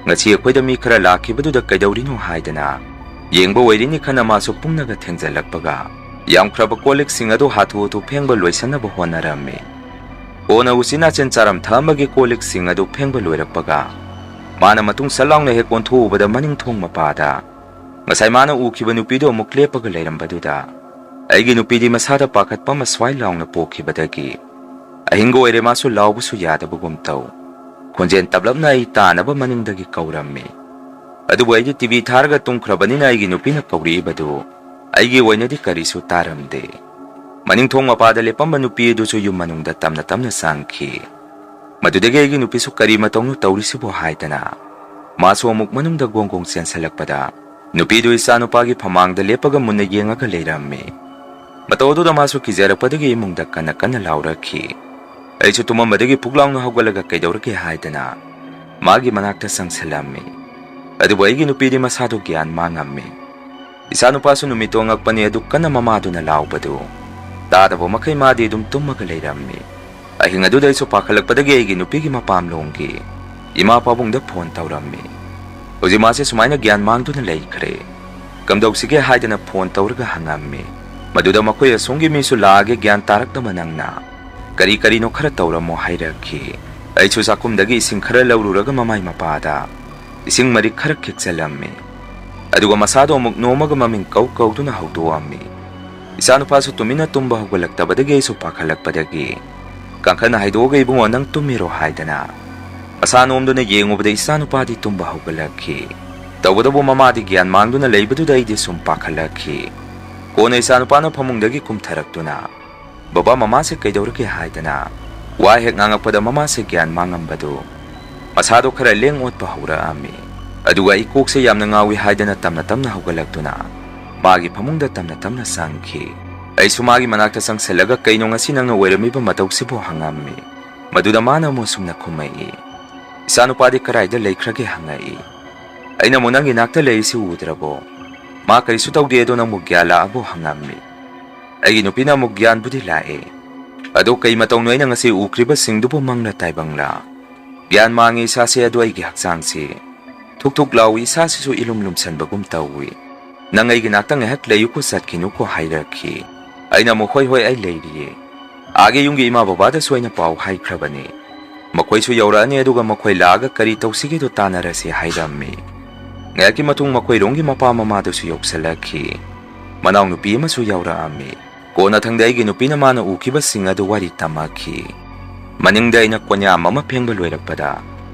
ꯉꯁꯤ ꯑꯩꯈꯣꯏꯗ ꯃꯤ ꯈꯔ ꯂꯥꯛꯈꯤꯕꯗꯨꯗ ꯀꯩꯗꯧꯔꯤꯅꯣ ꯍꯥꯏꯗꯅ ꯌꯦꯡꯕ ꯑꯣꯏꯔꯤꯅꯤ ꯈꯟꯅ ꯃꯥꯁꯨ ꯄꯨꯡꯅꯒ ꯊꯦꯡꯖꯜꯂꯛꯄꯒ ꯌꯥꯝꯈ꯭ꯔꯕ ꯀꯣꯜ ꯂꯤꯛꯁꯤꯡ ꯑꯗꯨ ꯍꯥꯊꯨ ꯍꯥꯊꯨ ꯐꯦꯡꯕ ꯂꯣꯏꯁꯟꯅꯕ ꯍꯣꯠꯅꯔꯝꯃꯤ꯫ ꯀꯣꯟꯅ ꯎꯆꯤꯟ ꯅꯥꯆꯤꯟ ꯆꯥꯔꯝ ꯊꯛꯑꯝꯕꯒꯤ ꯀꯣꯜ ꯂꯤꯛꯁꯤꯡ ꯑꯗꯨ ꯐꯦꯡꯕ ꯂꯣꯏꯔꯛꯄꯒ ꯃꯥꯅ ꯃꯇꯨꯡ ꯁꯠ ꯂꯥꯎꯅ ꯍꯦꯛ ꯑꯣꯟꯊꯣꯛꯎꯕꯗ ꯃꯅꯤꯡ ꯊꯣꯡ ꯃꯄꯥꯗ ꯉꯁꯥꯏ ꯃꯥꯅ ꯎꯈꯤꯕ ꯅꯨꯄꯤꯗꯨ ꯑꯃꯨꯛ ꯂꯦꯞꯄꯒ ꯂꯩꯔꯝꯕꯗꯨꯗ ꯑꯩꯒꯤ ꯅꯨꯄꯤꯗꯤ ꯃꯁꯥꯗ ꯄꯥꯈꯠꯄ ꯑꯃ ꯁ꯭ꯋꯥꯏ ꯂꯥꯎꯅ ꯄꯣꯛꯈꯤꯕꯗꯒꯤ ꯑꯍꯤꯡꯒ ꯑꯣꯏꯔꯦ ꯃꯥꯁꯨ ꯂꯥꯎꯕꯁꯨ ꯌꯥꯗꯕꯒꯨꯝ ꯇꯧ꯫ ꯈꯣꯟꯖꯦꯜ ꯇꯞꯂꯞꯅ ꯑꯩ ꯇꯥꯅꯕ ꯃꯅꯤꯡꯗꯒꯤ ꯀꯧꯔꯝꯃꯤ꯫ ꯑꯗꯨꯕꯨ ꯑꯩꯗꯤ ꯇꯤꯚꯤ ꯊꯥꯔꯒ ꯇꯨꯝꯈ꯭ꯔꯕꯅꯤꯅ ꯑꯩꯒꯤ ꯅꯨꯄꯤꯅ ꯀꯧꯔꯛꯏꯕꯗꯨ ꯑꯩꯒꯤ ꯑꯣꯏꯅꯗꯤ ꯀꯔꯤꯁꯨ ꯇꯥꯔꯝꯗꯦ꯫ ꯃꯅꯤꯡ ꯊꯣꯡ ꯃꯄꯥꯗ ꯂꯦꯞꯄꯝꯕ ꯅꯨꯄꯤ ꯑꯗꯨꯁꯨ ꯌꯨꯝ ꯃꯅꯨꯡꯗ ꯇꯞꯅ ꯇꯞꯅ ꯆꯪꯈꯤ꯫ ꯃꯗꯨꯗꯒꯤ ꯑꯩꯒꯤ ꯅꯨꯄꯤꯁꯨ ꯀꯔꯤ ꯃꯇꯧꯅꯣ ꯇꯧꯔꯤꯁꯤꯕꯣ ꯍꯥꯏꯗꯅ ꯃꯥꯁꯨ ꯑꯃꯨꯛ ꯃꯅꯨꯡꯗ ꯒꯣꯡ ꯒꯣꯡ ꯆꯦꯟꯁꯤꯜꯂꯛꯄꯗ ꯅꯨꯄꯤꯗꯨ ꯏꯆꯥꯅꯨꯄꯥꯒꯤ ꯐꯃꯥꯡꯗ ꯂꯦꯞꯄꯒ ꯃꯨꯟꯅ ꯌꯦꯡꯉꯒ ꯂꯩꯔꯝꯃꯤ꯫ ꯃꯇꯧ ꯑꯗꯨꯗ ꯃꯥꯁꯨ ꯀꯤꯖꯔꯛꯄꯗꯒꯤ ꯏꯃꯨꯡꯗ ꯀꯟꯅ ꯀꯟꯅ ꯂꯥꯎꯔꯛꯈꯤ꯫ ꯑꯩꯁꯨ ꯇꯨꯝꯃꯝꯕꯗꯒꯤ ꯐꯨꯛ ꯂꯥꯎꯅ ꯍꯧꯒꯠꯂꯒ ꯀꯩꯗꯧꯔꯒꯦ ꯍꯥꯏꯗꯅ ꯃꯥꯒꯤ ꯃꯅꯥꯛꯇ ꯆꯪꯁꯤꯜꯂꯝꯃꯤ꯫ ꯑꯗꯨꯕꯨ ꯑꯩꯒꯤ ꯅꯨꯄꯤꯗꯤ ꯃꯁꯥꯗꯨ ꯒ꯭ꯌꯥꯟ ꯃꯥꯡꯉꯝꯃꯤ꯫ ꯏꯆꯥꯅꯨꯄꯥꯁꯨ ꯅꯨꯃꯤꯠꯇꯨ ꯑꯉꯛꯄꯅꯤ ꯑꯗꯨ ꯀꯟꯅ ꯃꯃꯥꯗꯨꯅ ꯂꯥꯎꯕꯗꯨ ꯇꯥꯗꯕ ꯃꯈꯩ ꯃꯥꯗꯤ ꯑꯗꯨꯝ ꯇꯨꯝꯃꯒ ꯂꯩꯔꯝꯃꯤ꯫ ꯑꯍꯤꯡ ꯑꯗꯨꯗ ꯑꯩꯁꯨ ꯄꯥꯈꯠꯂꯛꯄꯗꯒꯤ ꯑꯩꯒꯤ ꯅꯨꯄꯤꯒꯤ ꯃꯄꯥꯝꯂꯣꯝꯒꯤ ꯏꯃꯥ ꯄꯥꯕꯨꯡꯗ ꯐꯣꯟ ꯇꯧꯔꯝꯃꯤ꯫ ꯍꯧꯖꯤꯛ ꯃꯥꯁꯦ ꯁꯨꯃꯥꯏꯅ ꯒ꯭ꯌꯥꯟ ꯃꯥꯡꯗꯨꯅ ꯂꯩꯈ꯭ꯔꯦ, ꯀꯝꯗꯧꯁꯤꯒꯦ ꯍꯥꯏꯗꯅ ꯐꯣꯟ ꯇꯧꯔꯒ ꯍꯪꯉꯝꯃꯤ꯫ ꯃꯗꯨꯗ ꯃꯈꯣꯏ ꯑꯁꯣꯝꯒꯤ ꯃꯤꯁꯨ ꯂꯥꯛꯑꯒꯦ, ꯒ꯭ꯌꯥꯟ ꯇꯥꯔꯛꯇꯕ ꯅꯪꯅ ꯀꯔꯤ ꯀꯔꯤꯅꯣ ꯈꯔ ꯇꯧꯔꯝꯃꯣ ꯍꯥꯏꯔꯛꯈꯤ꯫ ꯑꯩꯁꯨ ꯆꯥꯛꯈꯨꯝꯗꯒꯤ ꯏꯁꯤꯡ ꯈꯔ ꯂꯧꯔꯨꯔꯒ ꯃꯃꯥꯏ ꯃꯄꯥꯗ ꯏꯁꯤꯡ ꯃꯔꯤꯛ ꯈꯔ ꯈꯤꯛꯆꯜꯂꯝꯃꯤ꯫ ꯑꯗꯨꯒ ꯃꯁꯥꯗꯣ ꯑꯃꯨꯛ ꯅꯣꯝꯃꯒ ꯃꯃꯤꯡ ꯀꯧ ꯀꯧꯗꯨꯅ ꯍꯧꯗꯣꯛꯑꯝꯃꯤ꯫ ꯏꯆꯥꯅꯨꯄꯥꯁꯨ ꯇꯨꯃꯤꯟꯅ ꯇꯨꯝꯕ ꯍꯧꯒꯠꯂꯛꯇꯕꯗꯒꯤ ꯑꯩꯁꯨ ꯄꯥꯈꯠꯂꯛꯄꯗꯒꯤ ꯀꯥꯡꯈꯠꯅ ꯍꯥꯏꯗꯣꯛꯑꯒ, "ꯏꯕꯨꯡꯉꯣ, ꯅꯪ ꯇꯨꯝꯃꯤꯔꯣ?" ꯍꯥꯏꯗꯅ ꯃꯁꯥ ꯅꯣꯝꯗꯨꯅ ꯌꯦꯡꯉꯨꯕꯗ ꯏꯆꯥꯅꯨꯄꯥꯗꯤ ꯇꯨꯝꯕ ꯍꯧꯒꯠꯂꯛꯈꯤ꯫ ꯇꯧꯕꯇꯕꯨ ꯃꯃꯥꯗꯤ ꯒ꯭ꯌꯥꯟ ꯃꯥꯡꯗꯨꯅ ꯂꯩꯕꯗꯨꯗ ꯑꯩꯗꯤ ꯁꯨꯝ ꯄꯥꯈꯠꯂꯛꯈꯤ꯫ ꯀꯣꯟꯅ ꯏꯆꯥꯅꯨꯄꯥꯅ ꯐꯃꯨꯡꯗꯒꯤ ꯀꯨꯝꯊꯔꯛꯇꯨꯅ, "ꯕꯕꯥ, ꯃꯃꯥꯁꯦ ꯀꯩꯗꯧꯔꯒꯦ?" ꯍꯥꯏꯗꯅ ꯋꯥ ꯍꯦꯛ ꯉꯥꯡꯉꯛꯄꯗ ꯃꯃꯥꯁꯦ ꯒ꯭ꯌꯥꯟ ꯃꯥꯡꯉꯝꯕꯗꯨ ꯃꯁꯥꯗꯣ ꯈꯔ ꯂꯦꯡ ꯑꯣꯠꯄ ꯍꯧꯔꯛꯑꯝꯃꯤ꯫ ꯑꯗꯨꯒ ꯑꯩ ꯀꯣꯛꯁꯦ ꯌꯥꯝꯅ ꯉꯥꯎꯏ ꯍꯥꯏꯗꯅ ꯇꯞꯅ ꯇꯞꯅ ꯍꯧꯒꯠꯂꯛꯇꯨꯅ ꯃꯥꯒꯤ ꯐꯃꯨꯡꯗ ꯇꯞꯅ ꯇꯞꯅ ꯆꯪꯈꯤ꯫ ꯑꯩꯁꯨ ꯃꯥꯒꯤ ꯃꯅꯥꯛꯇ ꯆꯪꯁꯤꯜꯂꯒ, "ꯀꯩꯅꯣ ꯉꯁꯤ ꯅꯪꯅ ꯑꯣꯏꯔꯝꯃꯤꯕ ꯃꯇꯧꯁꯤꯕꯨ?" ꯍꯪꯉꯝꯃꯤ꯫ ꯃꯗꯨꯗ ꯃꯥꯅ ꯑꯃꯨꯛ ꯑꯁꯨꯝꯅ ꯈꯨꯝꯃꯛꯏ, "ꯏꯆꯥꯅꯨꯄꯥꯗꯤ ꯀꯗꯥꯏꯗ ꯂꯩꯈ꯭ꯔꯒꯦ?" ꯍꯪꯉꯛꯏ꯫ ꯑꯩꯅ ꯑꯃꯨꯛ, "ꯅꯪꯒꯤ ꯅꯥꯛꯇ ꯂꯩꯔꯤꯁꯤ ꯎꯗ꯭ꯔꯕꯣ?" "ꯃꯥ ꯀꯔꯤꯁꯨ ꯇꯧꯗꯦ, ꯑꯗꯣ ꯅꯪꯕꯨ ꯒ꯭ꯌꯥꯟ ꯂꯥꯛꯑꯕꯣ?" ꯍꯪꯉꯝꯃꯤ꯫ ꯑꯩꯒꯤ ꯅꯨꯄꯤꯅ ꯑꯃꯨꯛ, "ꯒ꯭ꯌꯥꯟꯕꯨꯗꯤ ꯂꯥꯛꯑꯦ, ꯑꯗꯣ ꯀꯩ ꯃꯇꯧꯅꯣ ꯑꯩꯅ ꯉꯁꯤ ꯎꯈ꯭ꯔꯤꯕꯁꯤꯡꯗꯨꯕꯨ ꯃꯪꯂ ꯇꯥꯏꯕꯪꯂ? ꯒ꯭ꯌꯥꯟ ꯃꯥꯡꯉꯤ ꯏꯁꯥꯁꯦ, ꯑꯗꯣ ꯑꯩꯒꯤ ꯍꯛꯆꯥꯡꯁꯤ ꯊꯨꯛ ꯊꯨꯛ ꯂꯥꯎꯏ, ꯏꯁꯥꯁꯤꯁꯨ ꯏꯂꯨꯝ ꯂꯨꯝꯁꯟꯕꯒꯨꯝ ꯇꯧꯏ꯫ ꯅꯪ ꯑꯩꯒꯤ ꯅꯥꯛꯇ ꯉꯥꯏꯍꯥꯛ ꯂꯩꯌꯨꯀꯣ, ꯆꯠꯈꯤꯅꯨꯀꯣ" ꯍꯥꯏꯔꯛꯈꯤ꯫ ꯑꯩꯅ ꯑꯃꯨꯛ, "ꯍꯣꯏ, ꯍꯣꯏ, ꯑꯩ ꯂꯩꯔꯤꯌꯦ꯫ ꯑꯥꯒꯤ ꯌꯨꯝꯒꯤ ꯏꯃꯥ ꯕꯕꯥꯗꯁꯨ ꯑꯩꯅ ꯄꯥꯎ ꯍꯥꯏꯈ꯭ꯔꯕꯅꯤ꯫ ꯃꯈꯣꯏꯁꯨ ꯌꯧꯔꯛꯑꯅꯤ, ꯑꯗꯨꯒ ꯃꯈꯣꯏ ꯂꯥꯛꯑꯒ ꯀꯔꯤ ꯇꯧꯁꯤꯒꯦꯗꯣ ꯇꯥꯟꯅꯔꯁꯤ" ꯍꯥꯏꯔꯝꯃꯤ꯫ ꯉꯥꯏꯍꯥꯛꯀꯤ ꯃꯇꯨꯡ ꯃꯈꯣꯏꯔꯣꯝꯒꯤ ꯃꯄꯥ ꯃꯃꯥꯗꯨꯁꯨ ꯌꯧꯁꯤꯜꯂꯛꯈꯤ꯫ ꯃꯅꯥꯎꯅꯨꯄꯤ ꯑꯃꯁꯨ ꯌꯧꯔꯛꯑꯝꯃꯤ꯫ ꯀꯣꯟꯅꯊꯪꯗ ꯑꯩꯒꯤ ꯅꯨꯄꯤꯅ ꯃꯥꯅ ꯎꯈꯤꯕꯁꯤꯡ ꯑꯗꯨ ꯋꯥꯔꯤ ꯇꯝꯃꯛꯈꯤ꯫ ꯃꯅꯤꯡꯗ ꯑꯩꯅ ꯀꯣꯟꯌꯥꯝ ꯑꯃ ꯐꯦꯡꯕ ꯂꯣꯏꯔꯛꯄꯗ,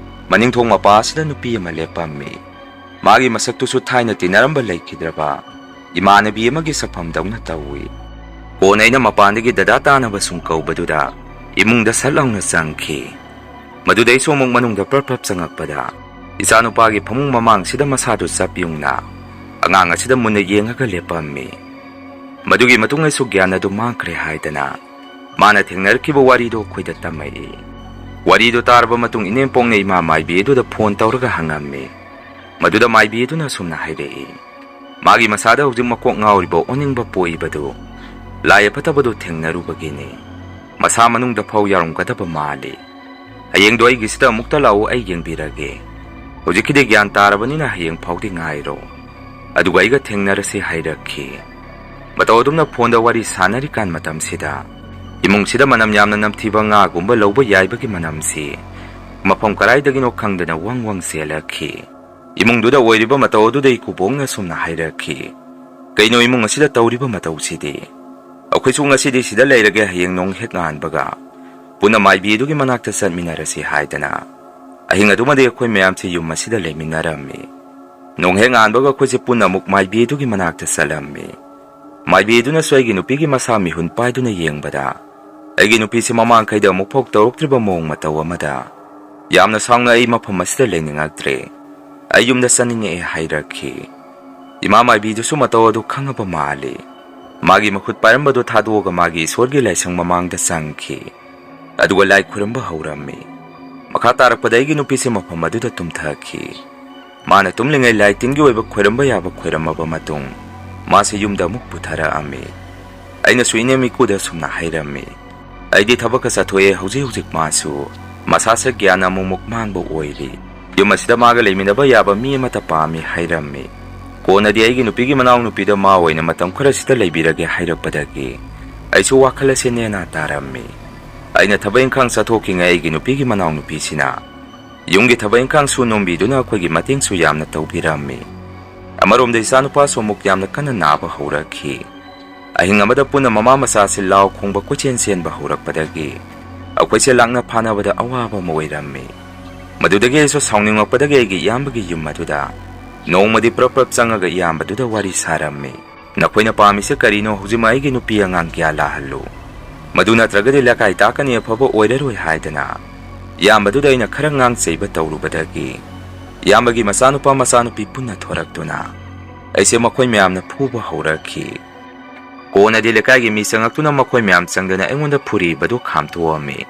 ꯃꯅꯤꯡꯊꯣꯡ ꯃꯄꯥ ꯑꯁꯤꯗ ꯅꯨꯄꯤ ꯑꯃ ꯂꯦꯞꯄꯝꯃꯤ꯫ ꯃꯥꯒꯤ ꯃꯁꯛꯇꯨꯁꯨ ꯊꯥꯏꯅ ꯇꯤꯟꯅꯔꯝꯕ ꯂꯩꯈꯤꯗ꯭ꯔꯕ ꯏꯃꯥꯟꯅꯕꯤ ꯑꯃꯒꯤ ꯁꯛꯐꯝꯗꯧꯅ ꯇꯧꯏ꯫ ꯀꯣꯟꯅ ꯑꯩꯅ ꯃꯄꯥꯟꯗꯒꯤ ꯗꯗꯥ ꯇꯥꯅꯕ ꯁꯨꯝ ꯀꯧꯕꯗꯨꯗ ꯏꯃꯨꯡꯗ ꯁꯠ ꯂꯥꯎꯅ ꯆꯪꯈꯤ꯫ ꯃꯗꯨꯗꯩꯁꯨ ꯑꯃꯨꯛ ꯃꯅꯨꯡꯗ ꯄ꯭ꯔꯞ ꯄ꯭ꯔꯞ ꯆꯪꯉꯛꯄꯗ, ꯏꯆꯥꯅꯨꯄꯥꯒꯤ ꯐꯃꯨꯡ ꯃꯃꯥꯡꯁꯤꯗ ꯃꯁꯥꯗꯨ ꯆꯞ ꯌꯨꯡꯅ ꯑꯉꯥꯡ ꯑꯁꯤꯗ ꯃꯨꯟꯅ ꯌꯦꯡꯉꯒ ꯂꯦꯞꯄꯝꯃꯤ꯫ ꯃꯗꯨꯒꯤ ꯃꯇꯨꯡꯗꯁꯨ ꯒ꯭ꯌꯥꯟ ꯑꯗꯨ ꯃꯥꯡꯈ꯭ꯔꯦ ꯍꯥꯏꯗꯅ ꯃꯥꯅ ꯊꯦꯡꯅꯔꯛꯈꯤꯕ ꯋꯥꯔꯤꯗꯨ ꯑꯩꯈꯣꯏꯗ ꯇꯝꯃꯛꯏ꯫ ꯋꯥꯔꯤꯗꯨ ꯇꯥꯔꯕ ꯃꯇꯨꯡ ꯏꯅꯦꯝꯄꯣꯛꯅ ꯏꯃꯥ ꯃꯥꯏꯕꯤ ꯑꯗꯨꯗ ꯐꯣꯟ ꯇꯧꯔꯒ ꯍꯪꯉꯝꯃꯤ꯫ ꯃꯗꯨꯗ ꯃꯥꯏꯕꯤ ꯑꯗꯨꯅ ꯑꯁꯨꯝꯅ ꯍꯥꯏꯔꯛꯏ, ꯃꯥꯒꯤ ꯃꯁꯥꯗ ꯍꯧꯖꯤꯛ ꯃꯀꯣꯛ ꯉꯥꯎꯔꯤꯕ ꯑꯣꯅꯤꯡꯕ ꯄꯣꯛꯏꯕꯗꯨ ꯂꯥꯏ ꯑꯐꯠꯇꯕꯗꯨ ꯊꯦꯡꯅꯔꯨꯕꯒꯤꯅꯤ꯫ ꯃꯁꯥ ꯃꯅꯨꯡꯗ ꯐꯥꯎ ꯌꯥꯔꯝꯒꯗꯕ ꯃꯥꯜꯂꯤ꯫ ꯍꯌꯦꯡꯗꯣ ꯑꯩꯒꯤꯁꯤꯗ ꯑꯃꯨꯛꯇ ꯂꯥꯛꯎ, ꯑꯩ ꯌꯦꯡꯕꯤꯔꯒꯦ꯫ ꯍꯧꯖꯤꯛꯀꯤꯗꯤ ꯒ꯭ꯌꯥꯟ ꯇꯥꯔꯕꯅꯤꯅ ꯍꯌꯦꯡ ꯐꯥꯎꯗꯤ ꯉꯥꯏꯔꯣ꯫ ꯑꯗꯨꯒ ꯑꯩꯒ ꯊꯦꯡꯅꯔꯁꯤ ꯍꯥꯏꯔꯛꯈꯤ꯫ ꯃꯇꯧ ꯑꯗꯨꯝꯅ ꯐꯣꯟꯗ ꯋꯥꯔꯤ ꯁꯥꯟꯅꯔꯤꯀꯥꯟ ꯃꯇꯝꯁꯤꯗ ꯏꯃꯨꯡꯁꯤꯗ ꯃꯅꯝ ꯌꯥꯝꯅ ꯅꯝꯊꯤꯕ ꯉꯥꯒꯨꯝꯕ ꯂꯧꯕ ꯌꯥꯏꯕꯒꯤ ꯃꯅꯝꯁꯤ ꯃꯐꯝ ꯀꯗꯥꯏꯗꯒꯤꯅꯣ ꯈꯪꯗꯅ ꯋꯪ ꯋꯪ ꯆꯦꯜꯂꯛꯈꯤ꯫ ꯏꯃꯨꯡꯗꯨꯗ ꯑꯣꯏꯔꯤꯕ ꯃꯇꯧ ꯑꯗꯨꯗ ꯏꯀꯨꯕꯣꯛꯅ ꯑꯁꯨꯝꯅ ꯍꯥꯏꯔꯛꯈꯤ, "ꯀꯩꯅꯣ ꯏꯃꯨꯡ ꯑꯁꯤꯗ ꯇꯧꯔꯤꯕ ꯃꯇꯧꯁꯤꯗꯤ? ꯑꯩꯈꯣꯏꯁꯨ ꯉꯁꯤꯗꯤ ꯁꯤꯗ ꯂꯩꯔꯒꯦ, ꯍꯌꯦꯡ ꯅꯣꯡ ꯍꯦꯛ ꯉꯥꯟꯕꯒ ꯄꯨꯟꯅ ꯃꯥꯏꯕꯤ ꯑꯗꯨꯒꯤ ꯃꯅꯥꯛꯇ ꯆꯠꯃꯤꯟꯅꯔꯁꯤ" ꯍꯥꯏꯗꯅ ꯑꯍꯤꯡ ꯑꯗꯨꯃꯗꯤ ꯑꯩꯈꯣꯏ ꯃꯌꯥꯝꯁꯤ ꯌꯨꯝ ꯑꯁꯤꯗ ꯂꯩꯃꯤꯟꯅꯔꯝꯃꯤ꯫ ꯅꯣꯡ ꯍꯦꯛ ꯉꯥꯟꯕꯒ ꯑꯩꯈꯣꯏꯁꯦ ꯄꯨꯟꯅ ꯑꯃꯨꯛ ꯃꯥꯏꯕꯤ ꯑꯗꯨꯒꯤ ꯃꯅꯥꯛꯇ ꯆꯠꯂꯝꯃꯤ꯫ ꯃꯥꯏꯕꯤ ꯑꯗꯨꯅꯁꯨ ꯑꯩꯒꯤ ꯅꯨꯄꯤꯒꯤ ꯃꯁꯥ ꯃꯤꯍꯨꯟ ꯄꯥꯏꯗꯨꯅ ꯌꯦꯡꯕꯗ, ꯑꯩꯒꯤ ꯅꯨꯄꯤꯁꯤ ꯃꯃꯥꯡꯈꯩꯗ ꯑꯃꯨꯛꯐꯥꯎ ꯇꯧꯔꯛꯇ꯭ꯔꯤꯕ ꯃꯑꯣꯡ ꯃꯇꯧ ꯑꯃꯗ, ꯌꯥꯝꯅ ꯁꯥꯎꯅ ꯑꯩ ꯃꯐꯝ ꯑꯁꯤꯗ ꯂꯩꯅꯤꯡꯉꯛꯇ꯭ꯔꯦ, ꯑꯩ ꯌꯨꯝꯗ ꯆꯠꯅꯤꯡꯉꯛꯑꯦ ꯍꯥꯏꯔꯛꯈꯤ꯫ ꯏꯃꯥ ꯃꯥꯏꯕꯤꯗꯨꯁꯨ ꯃꯇꯧ ꯑꯗꯨ ꯈꯪꯉꯕ ꯃꯥꯜꯂꯤ꯫ ꯃꯥꯒꯤ ꯃꯈꯨꯠ ꯄꯥꯏꯔꯝꯕꯗꯨ ꯊꯥꯗꯣꯛꯑꯒ ꯃꯥꯒꯤ ꯏꯁꯣꯔꯒꯤ ꯂꯥꯏꯁꯪ ꯃꯃꯥꯡꯗ ꯆꯪꯈꯤ꯫ ꯑꯗꯨꯒ ꯂꯥꯏ ꯈꯨꯔꯨꯝꯕ ꯍꯧꯔꯝꯃꯤ꯫ ꯃꯈꯥ ꯇꯥꯔꯛꯄꯗ ꯑꯩꯒꯤ ꯅꯨꯄꯤꯁꯦ ꯃꯐꯝ ꯑꯗꯨꯗ ꯇꯨꯝꯊꯈꯤ꯫ ꯃꯥꯅ ꯇꯨꯝꯂꯤꯉꯩ ꯂꯥꯏ ꯇꯤꯟꯒꯤ ꯑꯣꯏꯕ ꯈꯣꯏꯔꯝꯕ ꯌꯥꯕ ꯈꯣꯏꯔꯝꯃꯕ ꯃꯇꯨꯡ, ꯃꯥꯁꯦ ꯌꯨꯝꯗ ꯑꯃꯨꯛ ꯄꯨꯊꯔꯛꯑꯝꯃꯤ꯫ ꯑꯩꯅꯁꯨ ꯏꯅꯦꯝ ꯏꯀꯨꯗ ꯁꯨꯝꯅ ꯍꯥꯏꯔꯝꯃꯤ, "ꯑꯩꯗꯤ ꯊꯕꯛꯀ ꯆꯠꯊꯣꯛꯑꯦ, ꯍꯧꯖꯤꯛ ꯍꯧꯖꯤꯛ ꯃꯥꯁꯨ ꯃꯁꯥꯁꯦ ꯒ꯭ꯌꯥꯟ ꯑꯃꯨꯛꯃꯨꯛ ꯃꯥꯡꯕ ꯑꯣꯏꯔꯤ꯫ ꯌꯨꯝ ꯑꯁꯤꯗ ꯃꯥꯒ ꯂꯩꯃꯤꯟꯅꯕ ꯌꯥꯕ ꯃꯤ ꯑꯃꯠꯇ ꯄꯥꯝꯃꯤ" ꯍꯥꯏꯔꯝꯃꯤ꯫ ꯀꯣꯟꯅꯗꯤ ꯑꯩꯒꯤ ꯅꯨꯄꯤꯒꯤ ꯃꯅꯥꯎꯅꯨꯄꯤꯗ ꯃꯥ ꯑꯣꯏꯅ ꯃꯇꯝ ꯈꯔꯁꯤꯗ ꯂꯩꯕꯤꯔꯒꯦ ꯍꯥꯏꯔꯛꯄꯗꯒꯤ ꯑꯩꯁꯨ ꯋꯥꯈꯜ ꯑꯁꯦ ꯅꯦꯅꯥ ꯇꯥꯔꯝꯃꯤ꯫ ꯑꯩꯅ ꯊꯕꯛ ꯏꯪꯈꯥꯡ ꯆꯠꯊꯣꯛꯈꯤꯉꯩ ꯑꯩꯒꯤ ꯅꯨꯄꯤꯒꯤ ꯃꯅꯥꯎꯅꯨꯄꯤꯁꯤꯅ ꯌꯨꯝꯒꯤ ꯊꯕꯛ ꯏꯪꯈꯥꯡꯁꯨ ꯅꯣꯝꯕꯤꯗꯨꯅ ꯑꯩꯈꯣꯏꯒꯤ ꯃꯇꯦꯡꯁꯨ ꯌꯥꯝꯅ ꯇꯧꯕꯤꯔꯝꯃꯤ꯫ ꯑꯃꯔꯣꯝꯗ ꯏꯆꯥꯅꯨꯄꯥꯁꯨ ꯑꯃꯨꯛ ꯌꯥꯝꯅ ꯀꯟꯅ ꯅꯥꯕ ꯍꯧꯔꯛꯈꯤ꯫ ꯑꯍꯤꯡ ꯑꯃꯗ ꯄꯨꯟꯅ ꯃꯃꯥ ꯃꯆꯥꯁꯤ ꯂꯥꯎ ꯈꯣꯡꯕ ꯀꯣꯏꯆꯦꯟ ꯆꯦꯟꯕ ꯍꯧꯔꯛꯄꯗꯒꯤ ꯑꯩꯈꯣꯏꯁꯦ ꯂꯥꯛꯅ ꯐꯥꯅꯕꯗ ꯑꯋꯥꯕ ꯑꯃ ꯑꯣꯏꯔꯝꯃꯤ꯫ ꯃꯗꯨꯗꯒꯤ ꯑꯩꯁꯨ ꯁꯥꯎꯅꯤꯡꯂꯛꯄꯗꯒꯤ ꯑꯩꯒꯤ ꯏꯌꯥꯝꯕꯒꯤ ꯌꯨꯝ ꯑꯗꯨꯗ ꯅꯣꯡꯃꯗꯤ ꯄ꯭ꯔꯞ ꯄ꯭ꯔꯞ ꯆꯪꯉꯒ ꯏꯌꯥꯝꯕꯗꯨꯗ ꯋꯥꯔꯤ ꯁꯥꯔꯝꯃꯤ꯫ "ꯅꯈꯣꯏꯅ ꯄꯥꯝꯃꯤꯁꯦ ꯀꯔꯤꯅꯣ? ꯍꯧꯖꯤꯛꯃꯛ ꯑꯩꯒꯤ ꯅꯨꯄꯤ ꯑꯉꯥꯡ ꯀꯌꯥ ꯂꯥꯛꯍꯜꯂꯨ꯫ ꯃꯗꯨ ꯅꯠꯇ꯭ꯔꯒꯗꯤ ꯂꯩꯀꯥꯏ ꯇꯥꯛꯀꯅꯤ, ꯑꯐꯕ ꯑꯣꯏꯔꯔꯣꯏ" ꯍꯥꯏꯗꯅ ꯏꯌꯥꯝꯕꯗꯨꯗ ꯑꯩꯅ ꯈꯔ ꯉꯥꯡ ꯆꯩꯕ ꯇꯧꯔꯨꯕꯗꯒꯤ ꯏꯌꯥꯝꯕꯒꯤ ꯃꯆꯥꯅꯨꯄꯥ ꯃꯆꯥꯅꯨꯄꯤ ꯄꯨꯟꯅ ꯊꯣꯔꯛꯇꯨꯅ ꯑꯩꯁꯦ ꯃꯈꯣꯏ ꯃꯌꯥꯝꯅ ꯐꯨꯕ ꯍꯧꯔꯛꯈꯤ꯫ ꯀꯣꯟꯅꯗꯤ ꯂꯩꯀꯥꯏꯒꯤ ꯃꯤ ꯆꯪꯉꯛꯇꯨꯅ ꯃꯈꯣꯏ ꯃꯌꯥꯝ ꯆꯪꯗꯅ ꯑꯩꯉꯣꯟꯗ ꯐꯨꯔꯤꯕꯗꯨ ꯈꯥꯝꯇꯣꯛꯑꯝꯃꯤ꯫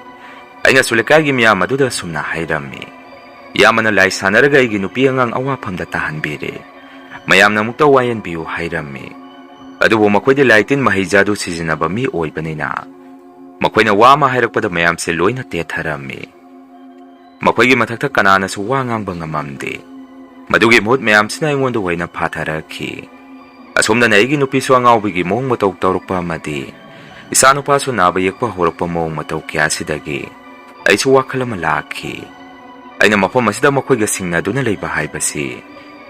ꯑꯩꯅꯁꯨ ꯂꯩꯀꯥꯏꯒꯤ ꯃꯤꯌꯥꯝ ꯑꯗꯨꯗ ꯑꯁꯨꯝꯅ ꯍꯥꯏꯔꯝꯃꯤ, "ꯏꯌꯥꯝꯕꯅ ꯂꯥꯏ ꯁꯥꯟꯅꯔꯒ ꯑꯩꯒꯤ ꯅꯨꯄꯤ ꯑꯉꯥꯡ ꯑꯋꯥꯐꯝꯗ ꯇꯥꯍꯟꯕꯤꯔꯦ꯫ ꯃꯌꯥꯝꯅ ꯑꯃꯨꯛꯇ ꯋꯥꯌꯦꯟꯕꯤꯌꯨ" ꯍꯥꯏꯔꯝꯃꯤ꯫ ꯑꯗꯨꯕꯨ ꯃꯈꯣꯏꯗꯤ ꯂꯥꯏꯇꯤꯟ ꯃꯍꯩꯖꯥꯗꯨ ꯁꯤꯖꯤꯟꯅꯕ ꯃꯤ ꯑꯣꯏꯕꯅꯤꯅ, ꯃꯈꯣꯏꯅ ꯋꯥ ꯑꯃ ꯍꯥꯏꯔꯛꯄꯗ ꯃꯌꯥꯝꯁꯦ ꯂꯣꯏꯅ ꯇꯦꯊꯔꯝꯃꯤ꯫ ꯃꯈꯣꯏꯒꯤ ꯃꯊꯛꯇ ꯀꯅꯥꯅꯁꯨ ꯋꯥ ꯉꯥꯡꯕ ꯉꯝꯃꯝꯗꯦ꯫ ꯃꯗꯨꯒꯤ ꯃꯍꯨꯠ ꯃꯌꯥꯝꯁꯤꯅ ꯑꯩꯉꯣꯟꯗ ꯑꯣꯏꯅ ꯐꯥꯊꯔꯛꯈꯤ꯫ ꯑꯁꯣꯝꯗꯅ ꯑꯩꯒꯤ ꯅꯨꯄꯤꯁꯨ ꯑꯉꯥꯎꯕꯤꯒꯤ ꯃꯑꯣꯡ ꯃꯇꯧ ꯇꯧꯔꯛꯄ ꯑꯃꯗꯤ ꯏꯆꯥꯅꯨꯄꯥꯁꯨ ꯅꯥꯕ ꯌꯦꯛꯄ ꯍꯧꯔꯛꯄ ꯃꯑꯣꯡ ꯃꯇꯧ ꯀꯌꯥꯁꯤꯗꯒꯤ ꯑꯩꯁꯨ ꯋꯥꯈꯜ ꯑꯃ ꯂꯥꯛꯈꯤ꯫ ꯑꯩꯅ ꯃꯐꯝ ꯑꯁꯤꯗ ꯃꯈꯣꯏꯒ ꯁꯤꯡꯅꯗꯨꯅ ꯂꯩꯕ ꯍꯥꯏꯕꯁꯤ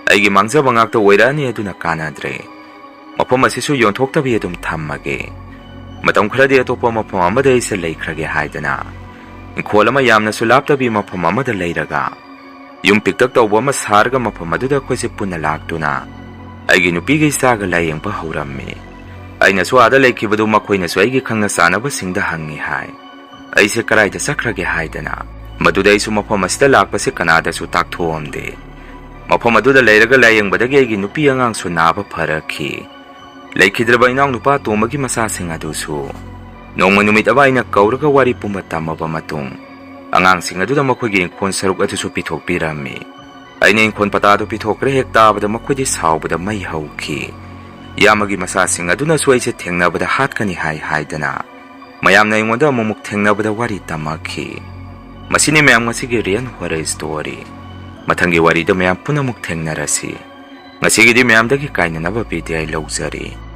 ꯑꯩꯒꯤ ꯃꯥꯡꯖꯕ ꯉꯥꯛꯇ ꯑꯣꯏꯔꯛꯑꯅꯤ, ꯑꯗꯨꯅ ꯀꯥꯟꯅꯗ꯭ꯔꯦ꯫ ꯃꯐꯝ ꯑꯁꯤꯁꯨ ꯌꯣꯟꯊꯣꯛꯇꯕꯤ ꯑꯗꯨꯝ ꯊꯝꯃꯒꯦ꯫ ꯃꯇꯝ ꯈꯔꯗꯤ ꯑꯇꯣꯞꯄ ꯃꯐꯝ ꯑꯃꯗ ꯑꯩꯁꯦ ꯂꯩꯈ꯭ꯔꯒꯦ ꯍꯥꯏꯗꯅ ꯏꯪꯈꯣꯜ ꯑꯃ ꯌꯥꯝꯅꯁꯨ ꯂꯥꯞꯇꯕꯤ ꯃꯐꯝ ꯑꯃꯗ ꯂꯩꯔꯒ ꯌꯨꯝ ꯄꯤꯛꯇꯛ ꯇꯧꯕ ꯑꯃ ꯁꯥꯔꯒ ꯃꯐꯝ ꯑꯗꯨꯗ ꯑꯩꯈꯣꯏꯁꯦ ꯄꯨꯟꯅ ꯂꯥꯛꯇꯨꯅ ꯑꯩꯒꯤ ꯅꯨꯄꯤꯒ ꯏꯆꯥꯒ ꯂꯥꯏꯌꯦꯡꯕ ꯍꯧꯔꯝꯃꯤ꯫ ꯑꯩꯅꯁꯨ ꯑꯥꯗ ꯂꯩꯈꯤꯕꯗꯨ ꯃꯈꯣꯏꯅꯁꯨ ꯑꯩꯒꯤ ꯈꯪꯅ ꯆꯥꯟꯅꯕꯁꯤꯡꯗ ꯍꯪꯉꯤ ꯍꯥꯏ꯫ ꯑꯩꯁꯦ ꯀꯗꯥꯏꯗ ꯆꯠꯈ꯭ꯔꯒꯦ ꯍꯥꯏꯗꯅ꯫ ꯃꯗꯨꯗ ꯑꯩꯁꯨ ꯃꯐꯝ ꯑꯁꯤꯗ ꯂꯥꯛꯄꯁꯦ ꯀꯅꯥꯗꯁꯨ ꯇꯥꯛꯊꯣꯛꯑꯝꯗꯦ꯫ ꯃꯐꯝ ꯑꯗꯨꯗ ꯂꯩꯔꯒ ꯂꯥꯏꯌꯦꯡꯕꯗꯒꯤ ꯑꯩꯒꯤ ꯅꯨꯄꯤ ꯑꯉꯥꯡꯁꯨ ꯅꯥꯕ ꯐꯔꯛꯈꯤ꯫ ꯂꯩꯈꯤꯗ꯭ꯔꯕ ꯏꯅꯥꯎꯅꯨꯄꯥ ꯑꯇꯣꯝꯕꯒꯤ ꯃꯆꯥꯁꯤꯡ ꯑꯗꯨꯁꯨ ꯅꯣꯡꯃ ꯅꯨꯃꯤꯠ ꯑꯃ ꯑꯩꯅ ꯀꯧꯔꯒ ꯋꯥꯔꯤ ꯄꯨꯝꯕ ꯇꯝꯃꯕ ꯃꯇꯨꯡ, ꯑꯉꯥꯡꯁꯤꯡ ꯑꯗꯨꯗ ꯃꯈꯣꯏꯒꯤ ꯏꯪꯈꯣꯜ ꯁꯔꯨꯛ ꯑꯗꯨꯁꯨ ꯄꯤꯊꯣꯛꯄꯤꯔꯝꯃꯤ꯫ ꯑꯩꯅ ꯏꯪꯈꯣꯜ ꯄꯇꯥꯗꯨ ꯄꯤꯊꯣꯛꯈ꯭ꯔꯦ ꯍꯦꯛ ꯇꯥꯕꯗ ꯃꯈꯣꯏꯗꯤ ꯁꯥꯎꯕꯗ ꯃꯩ ꯍꯧꯈꯤ꯫ ꯏꯌꯥꯝꯕꯒꯤ ꯃꯆꯥꯁꯤꯡ ꯑꯗꯨꯅꯁꯨ ꯑꯩꯁꯦ ꯊꯦꯡꯅꯕꯗ ꯍꯥꯠꯀꯅꯤ ꯍꯥꯏ ꯍꯥꯏꯗꯅ ꯃꯌꯥꯝꯅ ꯑꯩꯉꯣꯟꯗ ꯑꯃꯨꯛꯃꯨꯛ ꯊꯦꯡꯅꯕꯗ ꯋꯥꯔꯤ ꯇꯝꯃꯛꯈꯤ꯫ ꯃꯁꯤꯅꯤ ꯃꯌꯥꯝ ꯉꯁꯤꯒꯤ real horror story꯫ ꯃꯊꯪꯒꯤ ꯋꯥꯔꯤꯗ ꯃꯌꯥꯝ ꯄꯨꯟꯅ ꯑꯃꯨꯛ ꯊꯦꯡꯅꯔꯁꯤ꯫ ꯉꯁꯤꯒꯤꯗꯤ ꯃꯌꯥꯝꯗꯒꯤ ꯀꯥꯏꯅꯅꯕ ꯕꯤꯗꯥꯏ ꯂꯧꯖꯔꯤ꯫